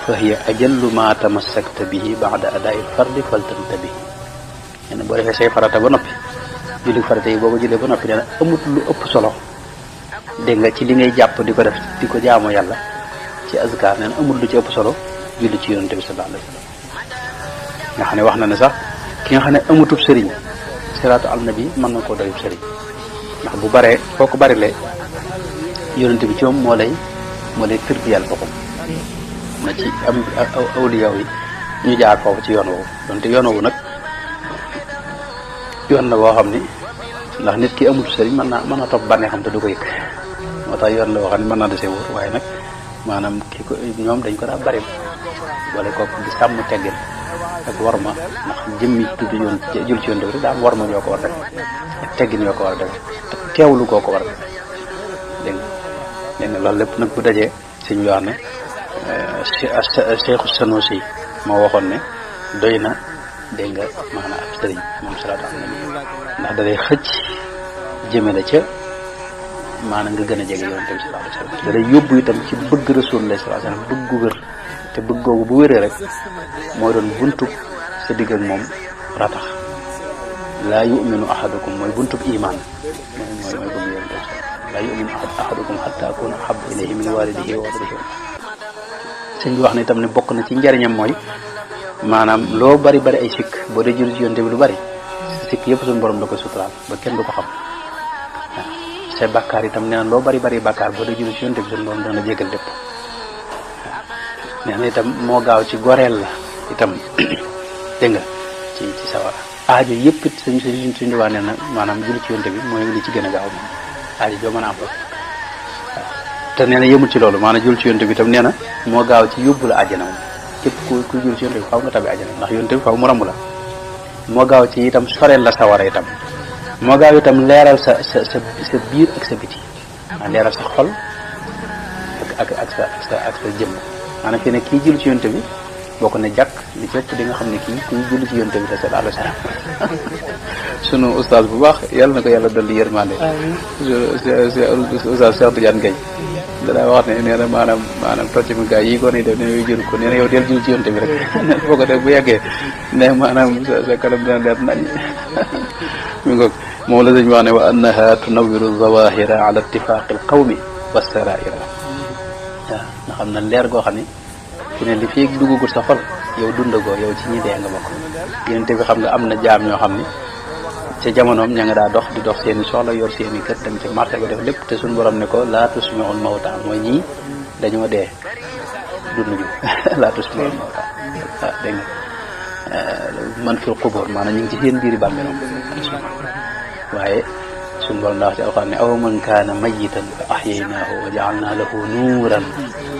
fa hiya ajallu ma tamassakta bihi ba'da adaa'il fardi faltantabi nee na boo defee say farata ba noppi julli farata yi boo ko jullee ba noppi nee na amut lu ëpp solo dégg nga ci li ngay jàpp di ko def di ko jaamu yàlla ci azkar nee na amut lu ci ëpp solo julli ci yonte bi sallallahu alayhi wa sallam nga xam ne wax na ne sax ki nga xam ne amutub sëriñ salaatu al nabi mën na koo doyub sëriñ ndax bu baree foo ko barilee yonente bi ci moom moo lay tërbiyal boppam na ci am awliya yi ñu jaar foofu ci yoon woowu donte yoon woowu nag yoon la boo xam ni ndax nit ki amutub sëriñ mën naa topp bànnee xam te du ko yëg moo tax yoon la boo xam ne mën naa desee wóor waaye nag maanaam kii ko ñoom dañ ko daa bari boole ko di sàmm teggin ak warma ndax jëmmi tudd yoon jul ci yoon def rek daa am warma yoo ko war def ak teggin yoo ko war a def ak teewlu koo ko war a def dégg nga loolu lépp nag bu dajee suñ wax ne Cheikhu Sanusi moo waxoon ne doy na dégg nga maanaam ab sëriñ moom salaatu am na ndax da lay xëcc jëme la ca maanaam nga gën a jege yonent bi sallallahu alayhi wasallam da lay yóbbu itam ci bëgg Rasulullah sallallahu alayhi wasallam bëgg gu wér te bëgg googu bu wéree rek mooy doon buntub sa digg ak moom ratax laa yuminu ahadukum mooy buntub iman mooy bëgg yonent bi laa yuminu ahadukum hatta akuna ahabba ilayhi min walidihi wa waladihi sëñ bi wax na itam ne bokk na ci njariñam mooy maanaam loo bari ay sikk boo dee jël ci yonent bi lu bari sikk yëpp suñu borom da koy suturaal ba kenn du ko xam say bàkkaar itam nee na loo bari bàkkaar boo dee jël ci yonent bi suñu borom dana jégal lépp nee na itam moo gaaw ci goreel la itam dégg nga ci sawara aajo yëpp it suñ diwaan nee na maanaam julli ci yonte bi mooy li ci gën a gaaw moom aajo joo mën a am rek waaw te nee na yëmul ci loolu maanaam julli ci yonte bi itam nee na moo gaaw ci yóbbu la àjjana moom képp ku julli ci yonte bi faaw nga tabi àjjana ndax yonte bi faaw mu ramb la moo gaaw ci itam soreel la sawara itam moo gaaw itam leeral sa biir ak sa biti maanaam leeral sa xol ak sa jëmm maanaam fi ne kii julli ci yonte bi boo ko ne jàkk li cëpp di nga xam ne kii kuy julli ci yonte bi te sallallahu alayhi wa sallam sunu ustaas bu baax yàlla na ko yàlla dolli yërmande ustaas Cheikh Tidiane Gaye danaa wax ne nee na maanaam tocc mi gaa yi ko ne def ne yooyu jël ko nee na yow del julli ci yonte bi rek nee boo ko def bu yeggee ne maanaam sa kanam dina leer nañ mi ngoog moom la dañ wax ne wa annaha tunawiru zawahira ala ittifaqi al qawmi wa saraira waaw nga xam na leer goo xam ne fi ne li fii duggagul sa xol yow dundagoo yow ci ñi dee nga bokk yonte bi xam nga am na jaam ñoo xam ne ca jamonoom ña nga daa dox di dox seeni soxla yor seeni kër dem ci marché ba def lépp te suñu borom ne ko laa tusmi'ul mawta mooy ñii dañoo dee dunduñu laa tusmi'ul mawta ah dégg nga man fil qubur maanaam ñu ngi ci seen biiri bàmmeelam waaye suñu borom daa wax ci alxuraan ne aw man kaana mayitan fa ahyaynaahu wa ja'alnaa lahu nuuran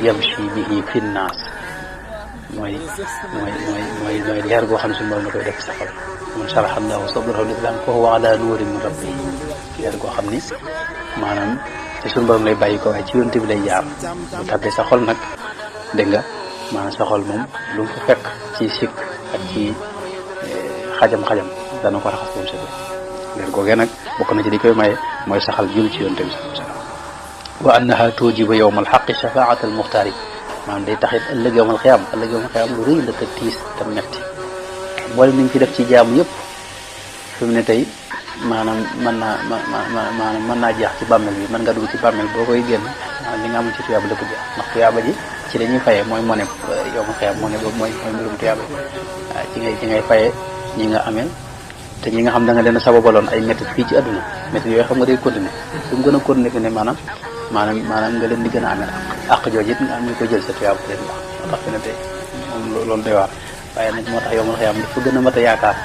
yamshi bihi fi nnaas mooy leer goo xam ne suñu borom da koy def sa xol man sharaha allahu sadrahu lil islam fa huwa ala nuurin min rabbi leer goo xam ni maanaam ci suñu borom lay bàyyi ko waaye ci yonte bi lay jaar bu tàbbee sa xol nag dégg nga maanaam sa xol moom lu mu fa fekk ci sikk ak ci xajam-xajam dana ko raxas moom sa leer googee nag bokk na ci di koy maye mooy saxal jul ci yonte bi sallallahu alayhi wa sallam wa annaha tujibu yawma alxaqi shafaat almuxtaari maanaam day taxit ëllëg yawmal xiyaam lu rëy la te tiis te metti boole niñ fi def ci jaamu yëpp fi mu ne tey maanaam mën naa jeex ci bàmmeel bi mën nga dugg ci bàmmeel boo koy génn maanaam li nga amul ci tuyaaba lépp jeex ndax tuyaaba ji ci la ñuy fayee mooy mone yawmal xiyaam mone boobu mooy mbirum tuyaaba ji ci ngay fayee ñi nga ameel te ñi nga xam da nga leen a sababaloon ay métti fii ci àdduna métti yooyu xam nga day continuer su mu gën a continuer fi ne maanaam nga leen di gën a ameel àq jooju it nga am ñu ko jël sa tuyaaba leen wax moo tax fi ne tey moom loolu day waar waaye nag moo tax yawmal xiyaam dafa gën a mat a yaakaar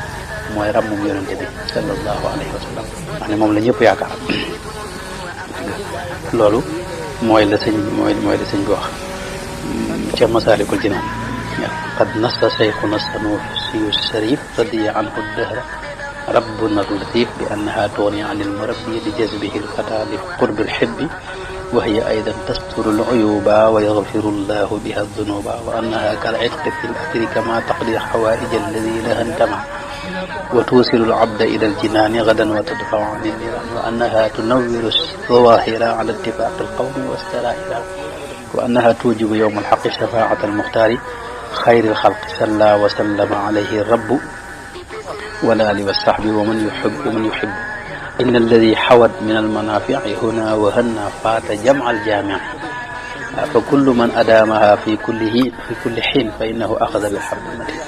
mooy ràmmum yonente bi sallallahu alayhi wa sallam wax ne moom la ñëpp yaakaar loolu mooy la sëñ bi wax ca Masaalikul Jinaan qad nassa sayxuna sanusiyu sharif radiya anhu dahra rabbuna latif bi annaha tughni an almurabbi li jazbihi alfata li qurbi alhibbi wa hiya aydan tasturu aluyuba wa yaghfiru allahu biha aldunuba wa annaha kal'itqi fi al-athri kama taqdi hawaij alladi laha intama wa tusilu al-abda ila al-jinani gadan wa tadfa'u an al-niran wa annaha tunawwiru az-zawahira ala ittifaq al-qawmi was-saraira wa annaha tujibu yawm al-haqqi shafa'at al-mukhtari خير الخلق صلى وسلم عليه الرب والآل والصحب ومن يحب إن الذي حود من المنافع هنا وهنا فات جمع الجامع فكل من أدامها في كل حين فإنه أخذ بالحبل المتين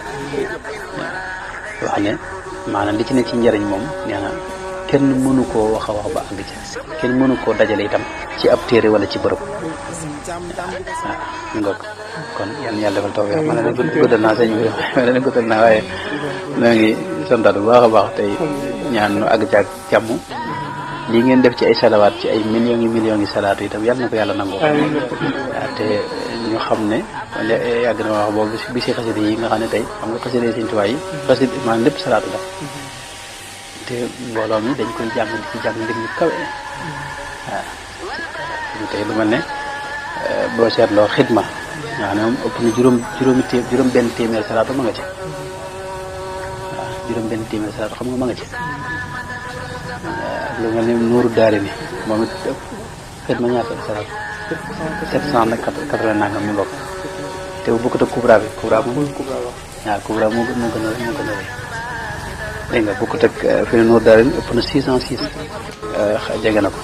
wax ne maanaam li ci ne ci njëriñ moom nee na kenn mënu koo wax a wax ba àgg ci kenn mënu koo dajale itam ci ab téere wala ci bërëb waaw ngoog kon yan yàlla defal taw ma ne la guddal naa sëñ bi ma ne la guddal naa waaye noo ngi santaat bu baax a baax tey ñaan nu àgg ci ak jàmm lii ngeen def ci ay salawaat ci ay millions yi salaatu itam yàlla na ko yàlla nangoo waaw te ñu xam ne yàgg na wax boobu bi si xasida yi nga xam ne tey xam nga xasida Sëñ Tuubaa yi xasida maanaam lépp salaatu la te mbooloo mi dañ koy jàng di ci jàng mbir ñu kawe waaw tey lu mel ne boo seetloo xidma nga xam ne moom ëpp na juróom benn téeméer salaatu ma nga ci waaw juróom benn téeméer salaatu xam nga ma nga ci lu mel ne Nuuru Daarayni moom it xidma ñaata salaatu 780 nangam mi bokk te bu bokkut ak Kubra bi Kubra moom waaw Kubra moo gën a rëy dégg nga bokkut ak fi ne Nuuru Daarayni ëpp na 606 jege na ko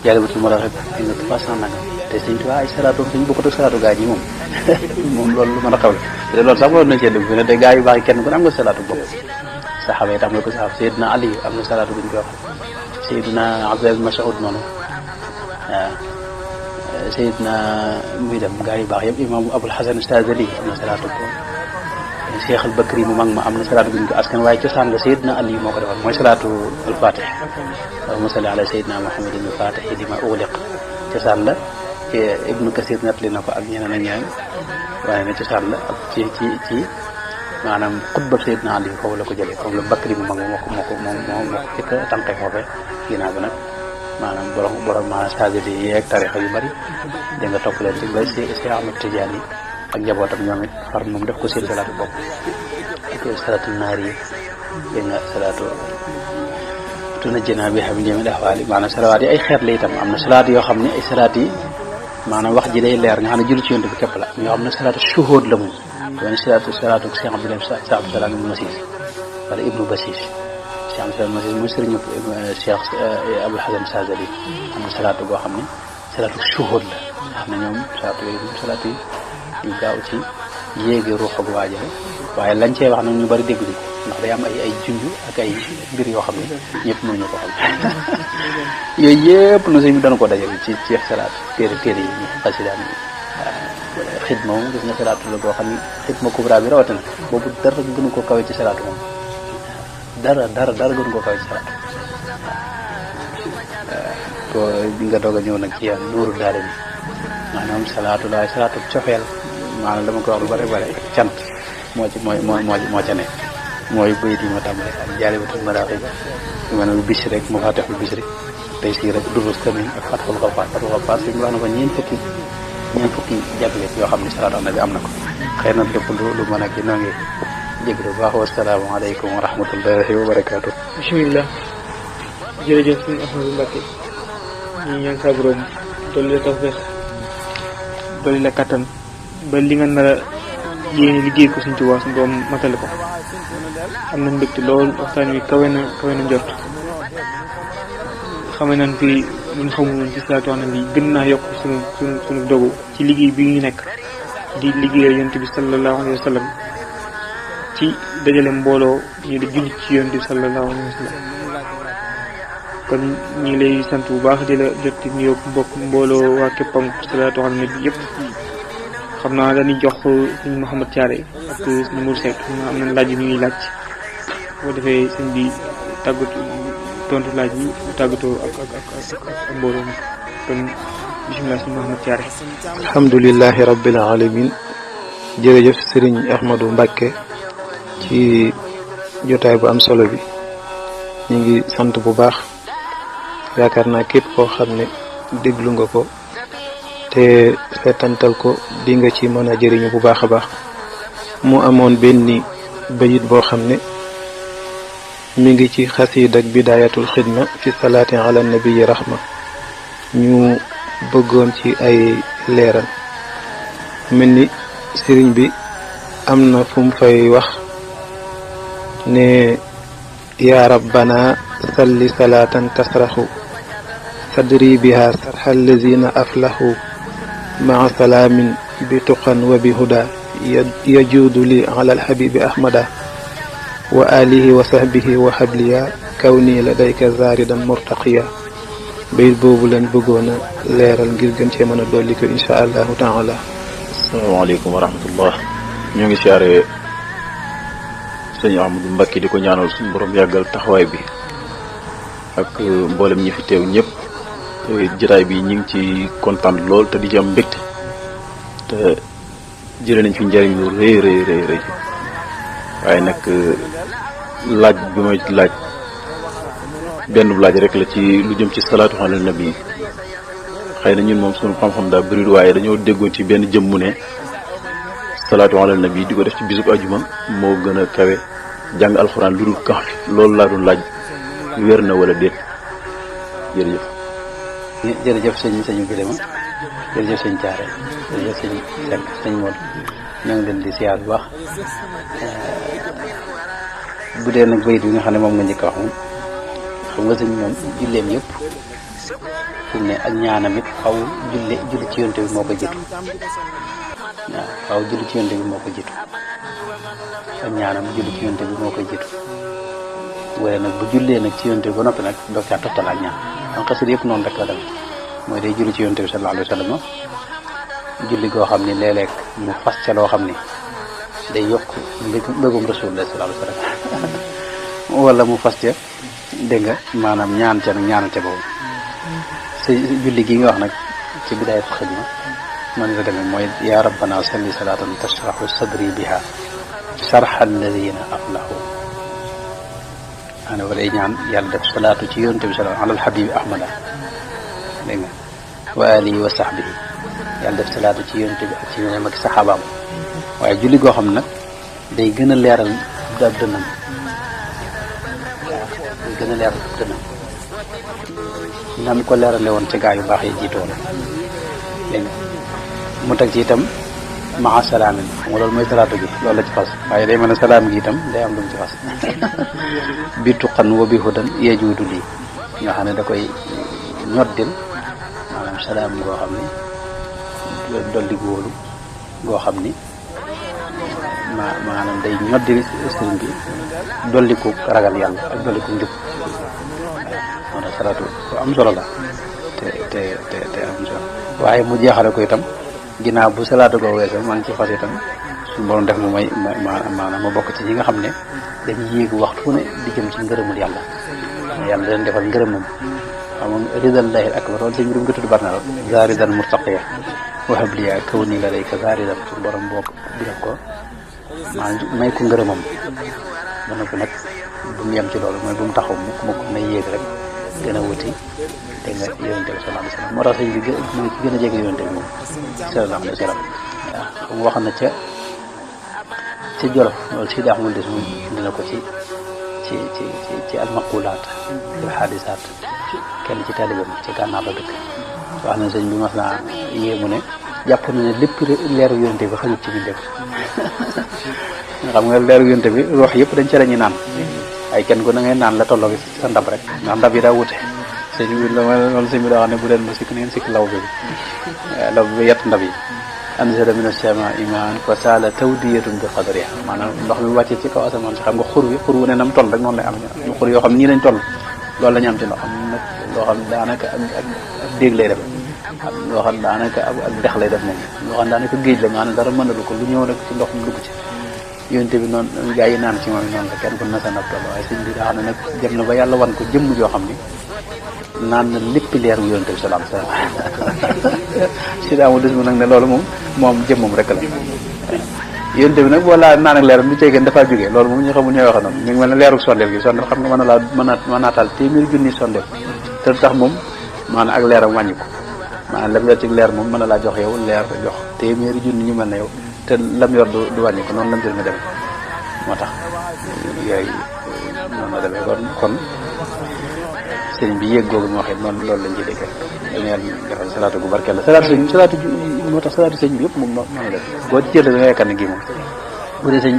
Jaalibatul Maraaxib dégg nga 300 nangam te Sëñ Tuubaa ay salaatu suñu bokkut ak salaatu gaa ji moom loolu lu mën a xaw la te loolu sax waroon nañ cee dugg fi ne te gaa yu baax yi kenn ku ne am nga salaatu bopp saxaaba yi tam nga ko saxaaba Seydina Ali am na salaatu bu ñu koy wax Seydina Abdullah ibn Mas'ud noonu waaw Seydina muy dem gaa yu baax yëpp imam Abul Hasan Saazali am na salaatu ko Cheikh al Bakri mu mag ma am na salaatu bu ñu ko askan waaye cosaan la Seydina Ali moo ko defal mooy salaatu al Fatih allahumma salli ala Seydina Muhammadin al Fatih lima ughliq cosaan la Ibnu Kasir nettali na ko ak ñeneen ak ñeneen waaye ne cosaan la ak ci maanaam xutba Seydina Ali foofu la ko jëlee foofu la Bakri mu mag moo ko jëkk a tànqee foofee ginnaaw bi nag maanaam borom maanaam sagadi yi ak tarixa yu bari da nga topp leen ci ba si Ahmad Tidiane yi ak njabootam ñoom it far moom def ko seen salaatu bopp ak salaatu naar yi dégg nga salaatu tuna jënaa bi xam jëmi daxwaali maanaam salawaat yi ay xeet la itam am na salaat yoo xam ne ay salaat yi maanaam wax ji day leer nga xam ne julli ci yonent bi képp la ñoo xam ne salaatu shuhud la moom doon salaatu Cheikh Abdoulaye Abdou Salam ibnu Masis wala ibnu Basis Cheikh Abdou Salam Masis mooy sëriñu Cheikh Abul Hasan Sazali am na salaatu boo xam ne salaatu shuhud la nga xam ne ñoom salaatu yooyu moom salaatu yi yu gaaw ci yéegi ruux ak waajale waaye lañ cee wax nag ñu bari dégguñu ko ndax day am ay junj ak ay mbir yoo xam ne ñëpp mënuñu ko xam yooyu yëpp na sëñ bi dana ko dajale ci salaat téere yi ñu xasidaan yi xidma moom gis nga salaatu la boo xam ne xidma kubra bi rawatina boobu dara gënu ko kawe ci salaatu moom dara gënu ko kawe ci salaatu ko bi nga doog a ñëw nag ci yàlla nuuru daara bi maanaam salaatu laay salaatu cofeel maanaam dama ko wax lu bari cant moo ca ne mooy bayit yi ma tàmbale ak jaalibatul maraaxib yu mel ne bis rek mu faatixul bis rek tey sii rek durus kamin ak fatxul xafaar si mu wax na ko ñeent fukki jàppale yoo xam ne salaatu nabi am na ko xëy na lépp lu mën a ki noo ngi jégalu bu baax wassalaamu aleykum wa rahmatullahi wa barakaatu. bismillah jërëjëf suñu Ahmadou Mbacké ñu ñaan sa borom dolli la tawfeex dolli la kattan ba li nga nar a yéene liggéey ko suñ Tuubaa suñu borom matale ko am nañ mbégte lool waxtaan wi kawe na njort xame nañ fi ñun xamuloon ci salaatu ala nabi gën naa yokk suñu dogu ci liggéey bi ñu nekk di liggéeyal yonent bi sallallahu alayhi wa sallam ci dajale mbooloo ñu di jullit ci yonent bi sallallahu alayhi wa sallam kon ñu ngi lay sant bu baax di la jot ñu yóbbu mbokk mbooloo waa képpam salaatu ala nabi yëpp xam naa dañuy jox sëñ Mouhamed Thiaré ak sëñ Mour Seck am nañ laaj yi ñuy laaj boo defee sëñ bi tontu laaj yi tàggatoo ak mbooloo mi kon bisimilah sëñ Mouhamed Thiaré. alhamdulilahi rabbil alamin jërëjëf Serigne Ahmadou Mbacké ci jotaay bu am solo bi ñu ngi sant bu baax yaakaar naa képp koo xam ne déglu nga ko te seetantal ko di nga ci mën a jëriñu bu baax a baax mu amoon benn bayit boo xam ne mi ngi ci xasiid ak bidaayatul xidma fi salaati ala nabii rahma ñu bëggoon ci ay leeral mel ni sëriñ bi am na fu mu fay wax ne yaa rabbana salli salaatan tasraxu sadri biha sarxa allazina aflahu maa salaamin bi tuqan wa bi huda yajuudu li ala alxabibi ahmada wa alihi wa sahbihi wa habliya kawni ladayka zaaridan murtaqiya bayit boobu lañ bëggoon a leeral ngir gën cee mën a dolli ko insha allahu taala. asalaamaaleykum wa rahmatullah ñoo ngi siyaare sëñ Ahmadou Mbacké di ko ñaanal suñu borom yàggal taxawaay bi ak mboolem ñi fi teew ñëpp jataay bi ñu ngi ci kontaan lool te di ci am mbégte te jëlee nañ fi njëriñ lu rëy waaye nag laaj bi may laaj benn laaj rek la ci lu jëm ci salaatu ala nabi xëy na ñun moom suñu xam-xam daa bëri waaye dañoo déggoon ci benn jëm mu ne salaatu ala nabi di ko def ci bisub ajuma moo gën a kawe jàng alxuraan lu dul kax loolu laa doon laaj wér na wala déet jërëjëf sëñ Birima jërëjëf sëñ Thiaré jërëjëf sëñ Seck sëñ Modou ñoo ngi leen di siyaar bu baax bu dee nag bayit bi nga xam ne moom nga njëkk a wax moom xam nga sëñ moom julleem yëpp fu mu ne ak ñaanam it xaw julli ci yonte bi moo ko jiitu waaw xaw julli ci yonte bi moo ko jiitu ak ñaanam julli ci yonte bi moo ko jiitu waaye nag bu jullee nag ci yonte bi ba noppi nag doog caa toftal ak ñaan xam xasida yëpp noonu rek la dem mooy day julli ci yonte bi sallallahu alayhi wa sallam julli goo xam ni léeg-léeg mu fas ca loo xam ni day yokk mbégum rasulullah sallallahu alayhi wa sallam wala mu fas ca dégg nga maanaam ñaan ca nag ñaanal ca boobu sa julli gi nga wax nag ci bidaayat xidma man la demee mooy yaa rabbana salli salaatan tashrahu sadri biha sarxa alladina aflahu ana wala ñaan yàlla def salaatu ci yonent bi salaam alal habibi ahmada dégg nga wa alihi wa sahbihi yàlla def salaatu ci yonent bi ak ci ñoom ak saxaabaam waaye julli goo xam nag day gën a leeral ab dënnam waaw day gën a leeral ab dënnam nam ko leerale woon ci gaa yu baax yi jiitu woon dégg nga mu teg ci itam maa salaamin xam nga loolu mooy salaatu gi loolu la ci fas waaye day mel ne salaam gi itam day am lu mu ci fas bi tuqan wa bi hudan yejuudu lii nga xam ne da koy ñoddil maanaam salaam goo xam ni dolli góolu goo xam ni maanaam day ñoddil sëriñ bi dolli ko ragal yàlla ak dolli ko njub moo tax salaatu bu am solo la te am solo waaye mu jeexale ko itam ginnaaw bu salaatu goo weesoo maa ngi ci fas itam suñu borom def mu may maanaam ma bokk ci ñi nga xam ne dañuy yéegu waxtu ne di jëm ci ngërëmul yàlla yàlla leen defal ngërëmam xam nga ridallahi akbar loolu sëñ bi nga tudd barna lool zaridan murtaqiya wahabliya kaw ni la layka zaridan suñu borom bokk bi def ko maanaam may ko ngërëmam ba noppi nag bu mu yem ci loolu mooy bu mu taxaw mukk na yéeg rek gën a wuti dégg nga yonente bi sallallahu alayhi wa sallam moo tax sëñ bi mooy ci gën a jege yonente bi moom sallallahu alayhi wa sallam waaw mu wax na ca Jolof loolu si daax mul des moom dina ko ci almaqulaat al xaadisaat kenn ci talibam ci gànnaar la dëkk wax na sëñ bi mas naa yéemu ne jàpp na ne lépp leeru yonente bi xajut ci biir def xam nga leeru yonente bi ruux yëpp dañ ca lañuy naan ay kenn ku na ngay naan la tolloo sa ndab rek ndax ndab yi daa wute sëñ bi loolu sëñ bi daa wax ne bu leen ma sikk na ngeen sikk law bi yett ndab yi anzala min as-samaa'i maa'an fa saala tawdiyatun bi qadriha maanaam ndox mi wàccee ci kaw asamaan si xam nga xur wu ne nam toll rek noonu lay am xur yoo xam nii lañ toll loolu la ñu am ci ndox am nag loo xam daanaka ak déeg lay def loo xam daanaka ak dex lay def moom loo xam daanaka géej la maanaam dara mënalu ko lu ñëw rek ci ndox mu dugg ci yonte bi noonu gaa yi naan ci moom noonu la kenn ku na sa nab toll waaye sëñ bi daa xam ne nag dem na ba yàlla wan ko jëmm joo xam ni naan na lépp leer bu yonte bi salaam salaam si daamu des mu nag ne loolu moom jëmmam rek la yonte bi nag boo laa naan ak leeram du ceegeen dafaa jógee loolu moom ñu xamul ñooy waxe noonu mi ngi mel ne leeruk sondeel gi sondeel xam nga mën naa taal téeméeri junni sondeel te tax moom maanaam ak leeram wàññi ko maanaam lam yor ci leer moom mën na laa jox yow leer jox téeméeri junni ñu mel ne yow te lam yor du wàññi ko noonu la mbir mi demee moo tax yooyu noonu la demee kon sëriñ bi yéeg googu mu waxee noonu loolu lañ ci dégg dañu yàlla defal salaatu gu barkeel la salaatu moo tax salaatu sëñ bi yëpp moom noonu la def boo ci jëlee da nga yaakaar ne gii moom bu dee sëñ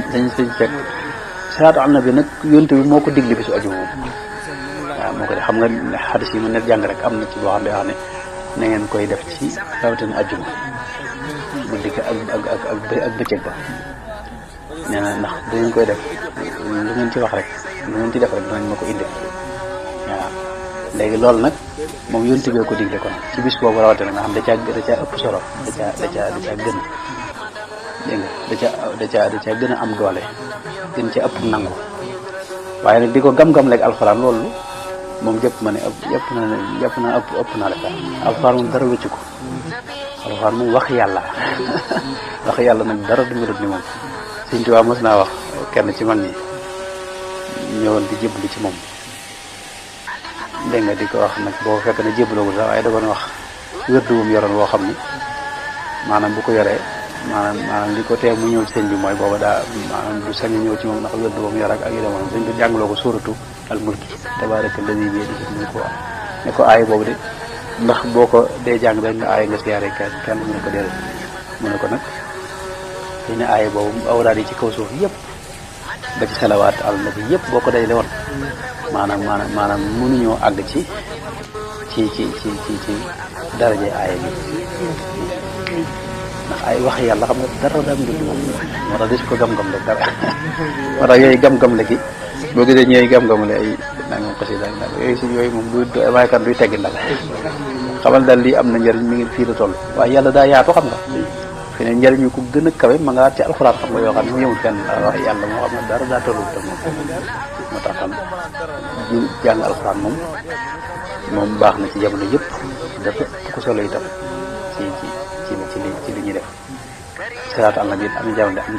fekk salaatu am na bi nag yonte bi moo ko digle bisu aju moom waaw moo ko def xam nga xadis yi ma ne jàng rek am na ci boo xam ne wax ne na ngeen koy def ci rawatina ajjuma guddi gi ak bëccëg ba nee na ndax da ngeen koy def lu ngeen ci wax rek lu ngeen ci def rek dinañ ma ko indi waaw léegi loolu nag moom yonte bee ko digle kon ci bis boobu rawatina nga xam da caa ëpp solo da caa gën dégg nga da caa gën a am doole gën ca ëpp nangu waaye nag di ko gam-gam leeg alxuraan loolu moom jëpp na ëpp naa la sax alxuraan moom dara wëccu ko alxuraan moom wax yàlla wax yàlla nag dara du melut ni moom Sëñ Tuubaa mos naa wax kenn ci mag ñi ñëwoon di jébbalu ci moom dégg nga di ko wax nag boo fekk na jébbaloo sax waaye da ko wax wérdu wum yoroon woo xam ni maanaam bu ko yoree maanaam li ko tee mu ñëw ci sëñ bi mooy booba daa maanaam du sañ a ñëw ci moom ndax wérdu wum yor ak yu demoon sëñ bi jàngaloo ko suuratu al mulki tabaaraka allazii bi yadihi mulku ne ko aay boobu de ndax boo ko dee jàng rek nga aay nga siyaare kenn mu ne ko déedéet mu ne ko nag li ne aay boobu awraad yi ci kaw suuf yëpp ba ci salawaat al nabi yëpp boo ko dajale woon maanaam mënuñoo àgg ci daraje aaya bi ndax ay wax yàlla xam nga dara daa mbir moom moo tax des ko gam-gam le dara moo tax yooyu gam-gam le gi boo gisee ñooy gam-gam le ay nangam xasida nag yooyu moom du waaye duy teggi nag xamal daal lii am na njëriñ mi ngi fii la toll waaye yàlla daa yaatu xam nga fi ne njëriñ ñu ko gën a kawe ma nga ci alxuraan xam nga yoo xam ne mu yëmul fenn wax yàlla moo xam ne dara daa tollu tam moo tax tam jàng alxuraan moom baax na ci jamono yëpp dafa ko solo itam ci li ñuy def salaatu ala nabi am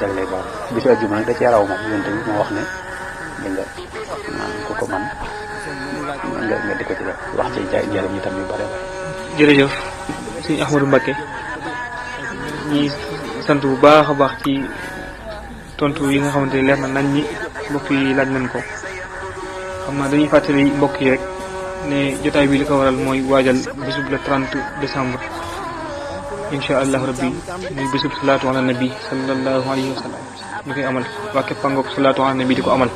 jagle boobu bisu àjjuma nag da cee raw moom yonte bi moo wax ne di nga maanaam ku ko man nga di ko ci def wax ci njëriñ itam yu bare bare. jërëjëf sëñ Ahmadou Mbacké ñi sant bu baax a baax ci tontu yi nga xamante ne leer na nañ ñi mbokk yi laaj nañ ko xam naa dañuy fàttali mbokk yi rek ne jotaay bi li ko waral mooy waajal bésub le 30 décembre incha allah rabbi muy bésub salaatu ala nabi sallallahu alayhi wa sallam ñu koy amal waa Keppangook salaatu ala nabi di ko amal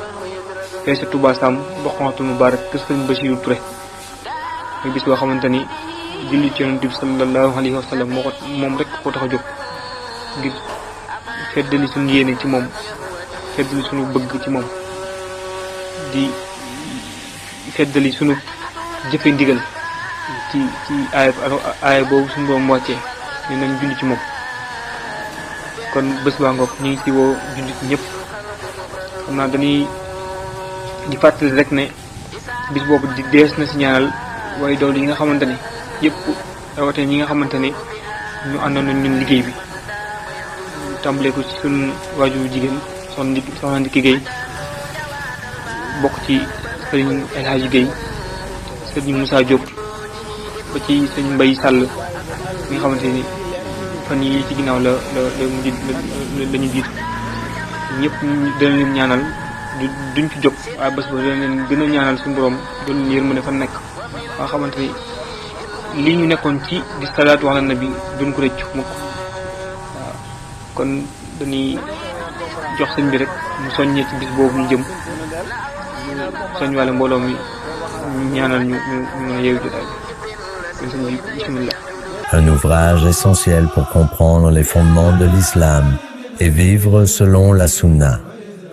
fee sa Touba Sam Bokhatul Mubarak kër Sëriñ Bachirou Touré muy bis boo xamante ni julli ci yonent bi sallallahu alayhi wa sallam moo ko moom rek ko tax a jóg ngir feddali suñu yéene ci moom feddali suñu bëgg ci moom di feddali suñu jëfe ndigal ci aaya boobu suñu borom wàccee ñu nañ julli ci moom kon bés baa ngoog ñu ngi ci woo jullit ñëpp xam naa dañuy di fàttali rek ne bis boobu di dees na si ñaanal waaye dool yi nga xamante ne yëpp rawatee ñi nga xamante ne ñu àndoon nañ ñun liggéey bi tàmbalee ko ci suñu waajur jigéen soxna Ndiki Gueye bokk ci sëriñ El Hadji Gueye sëriñ Moussa Diop ba ci sëriñ Mbaye Sall mi nga xamante ni fan yi ci ginnaaw la ñu jiit ñëpp dana leen ñaanal duñ ci jóg waaye bés ba dana leen gën a ñaanal suñu borom doon leen yërmande fa nekk nga xamante ni lii ñu nekkoon ci di salaatu ala nabi duñ ko rëcc mukk waaw kon dañuy jox sëñ bi rek mu soññee ci bis boobu ñu jëm soñ wàlle mbooloo mi ñaanal ñu mën a yeewu jotaay bi sëñ bi bismillah. Un ouvrage essentiel pour comprendre les fondements de l'islam et vivre selon la sunna.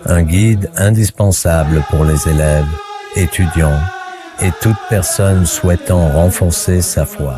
Un guide indispensable pour les élèves, étudiants et toute personne souhaitant renforcer sa foi.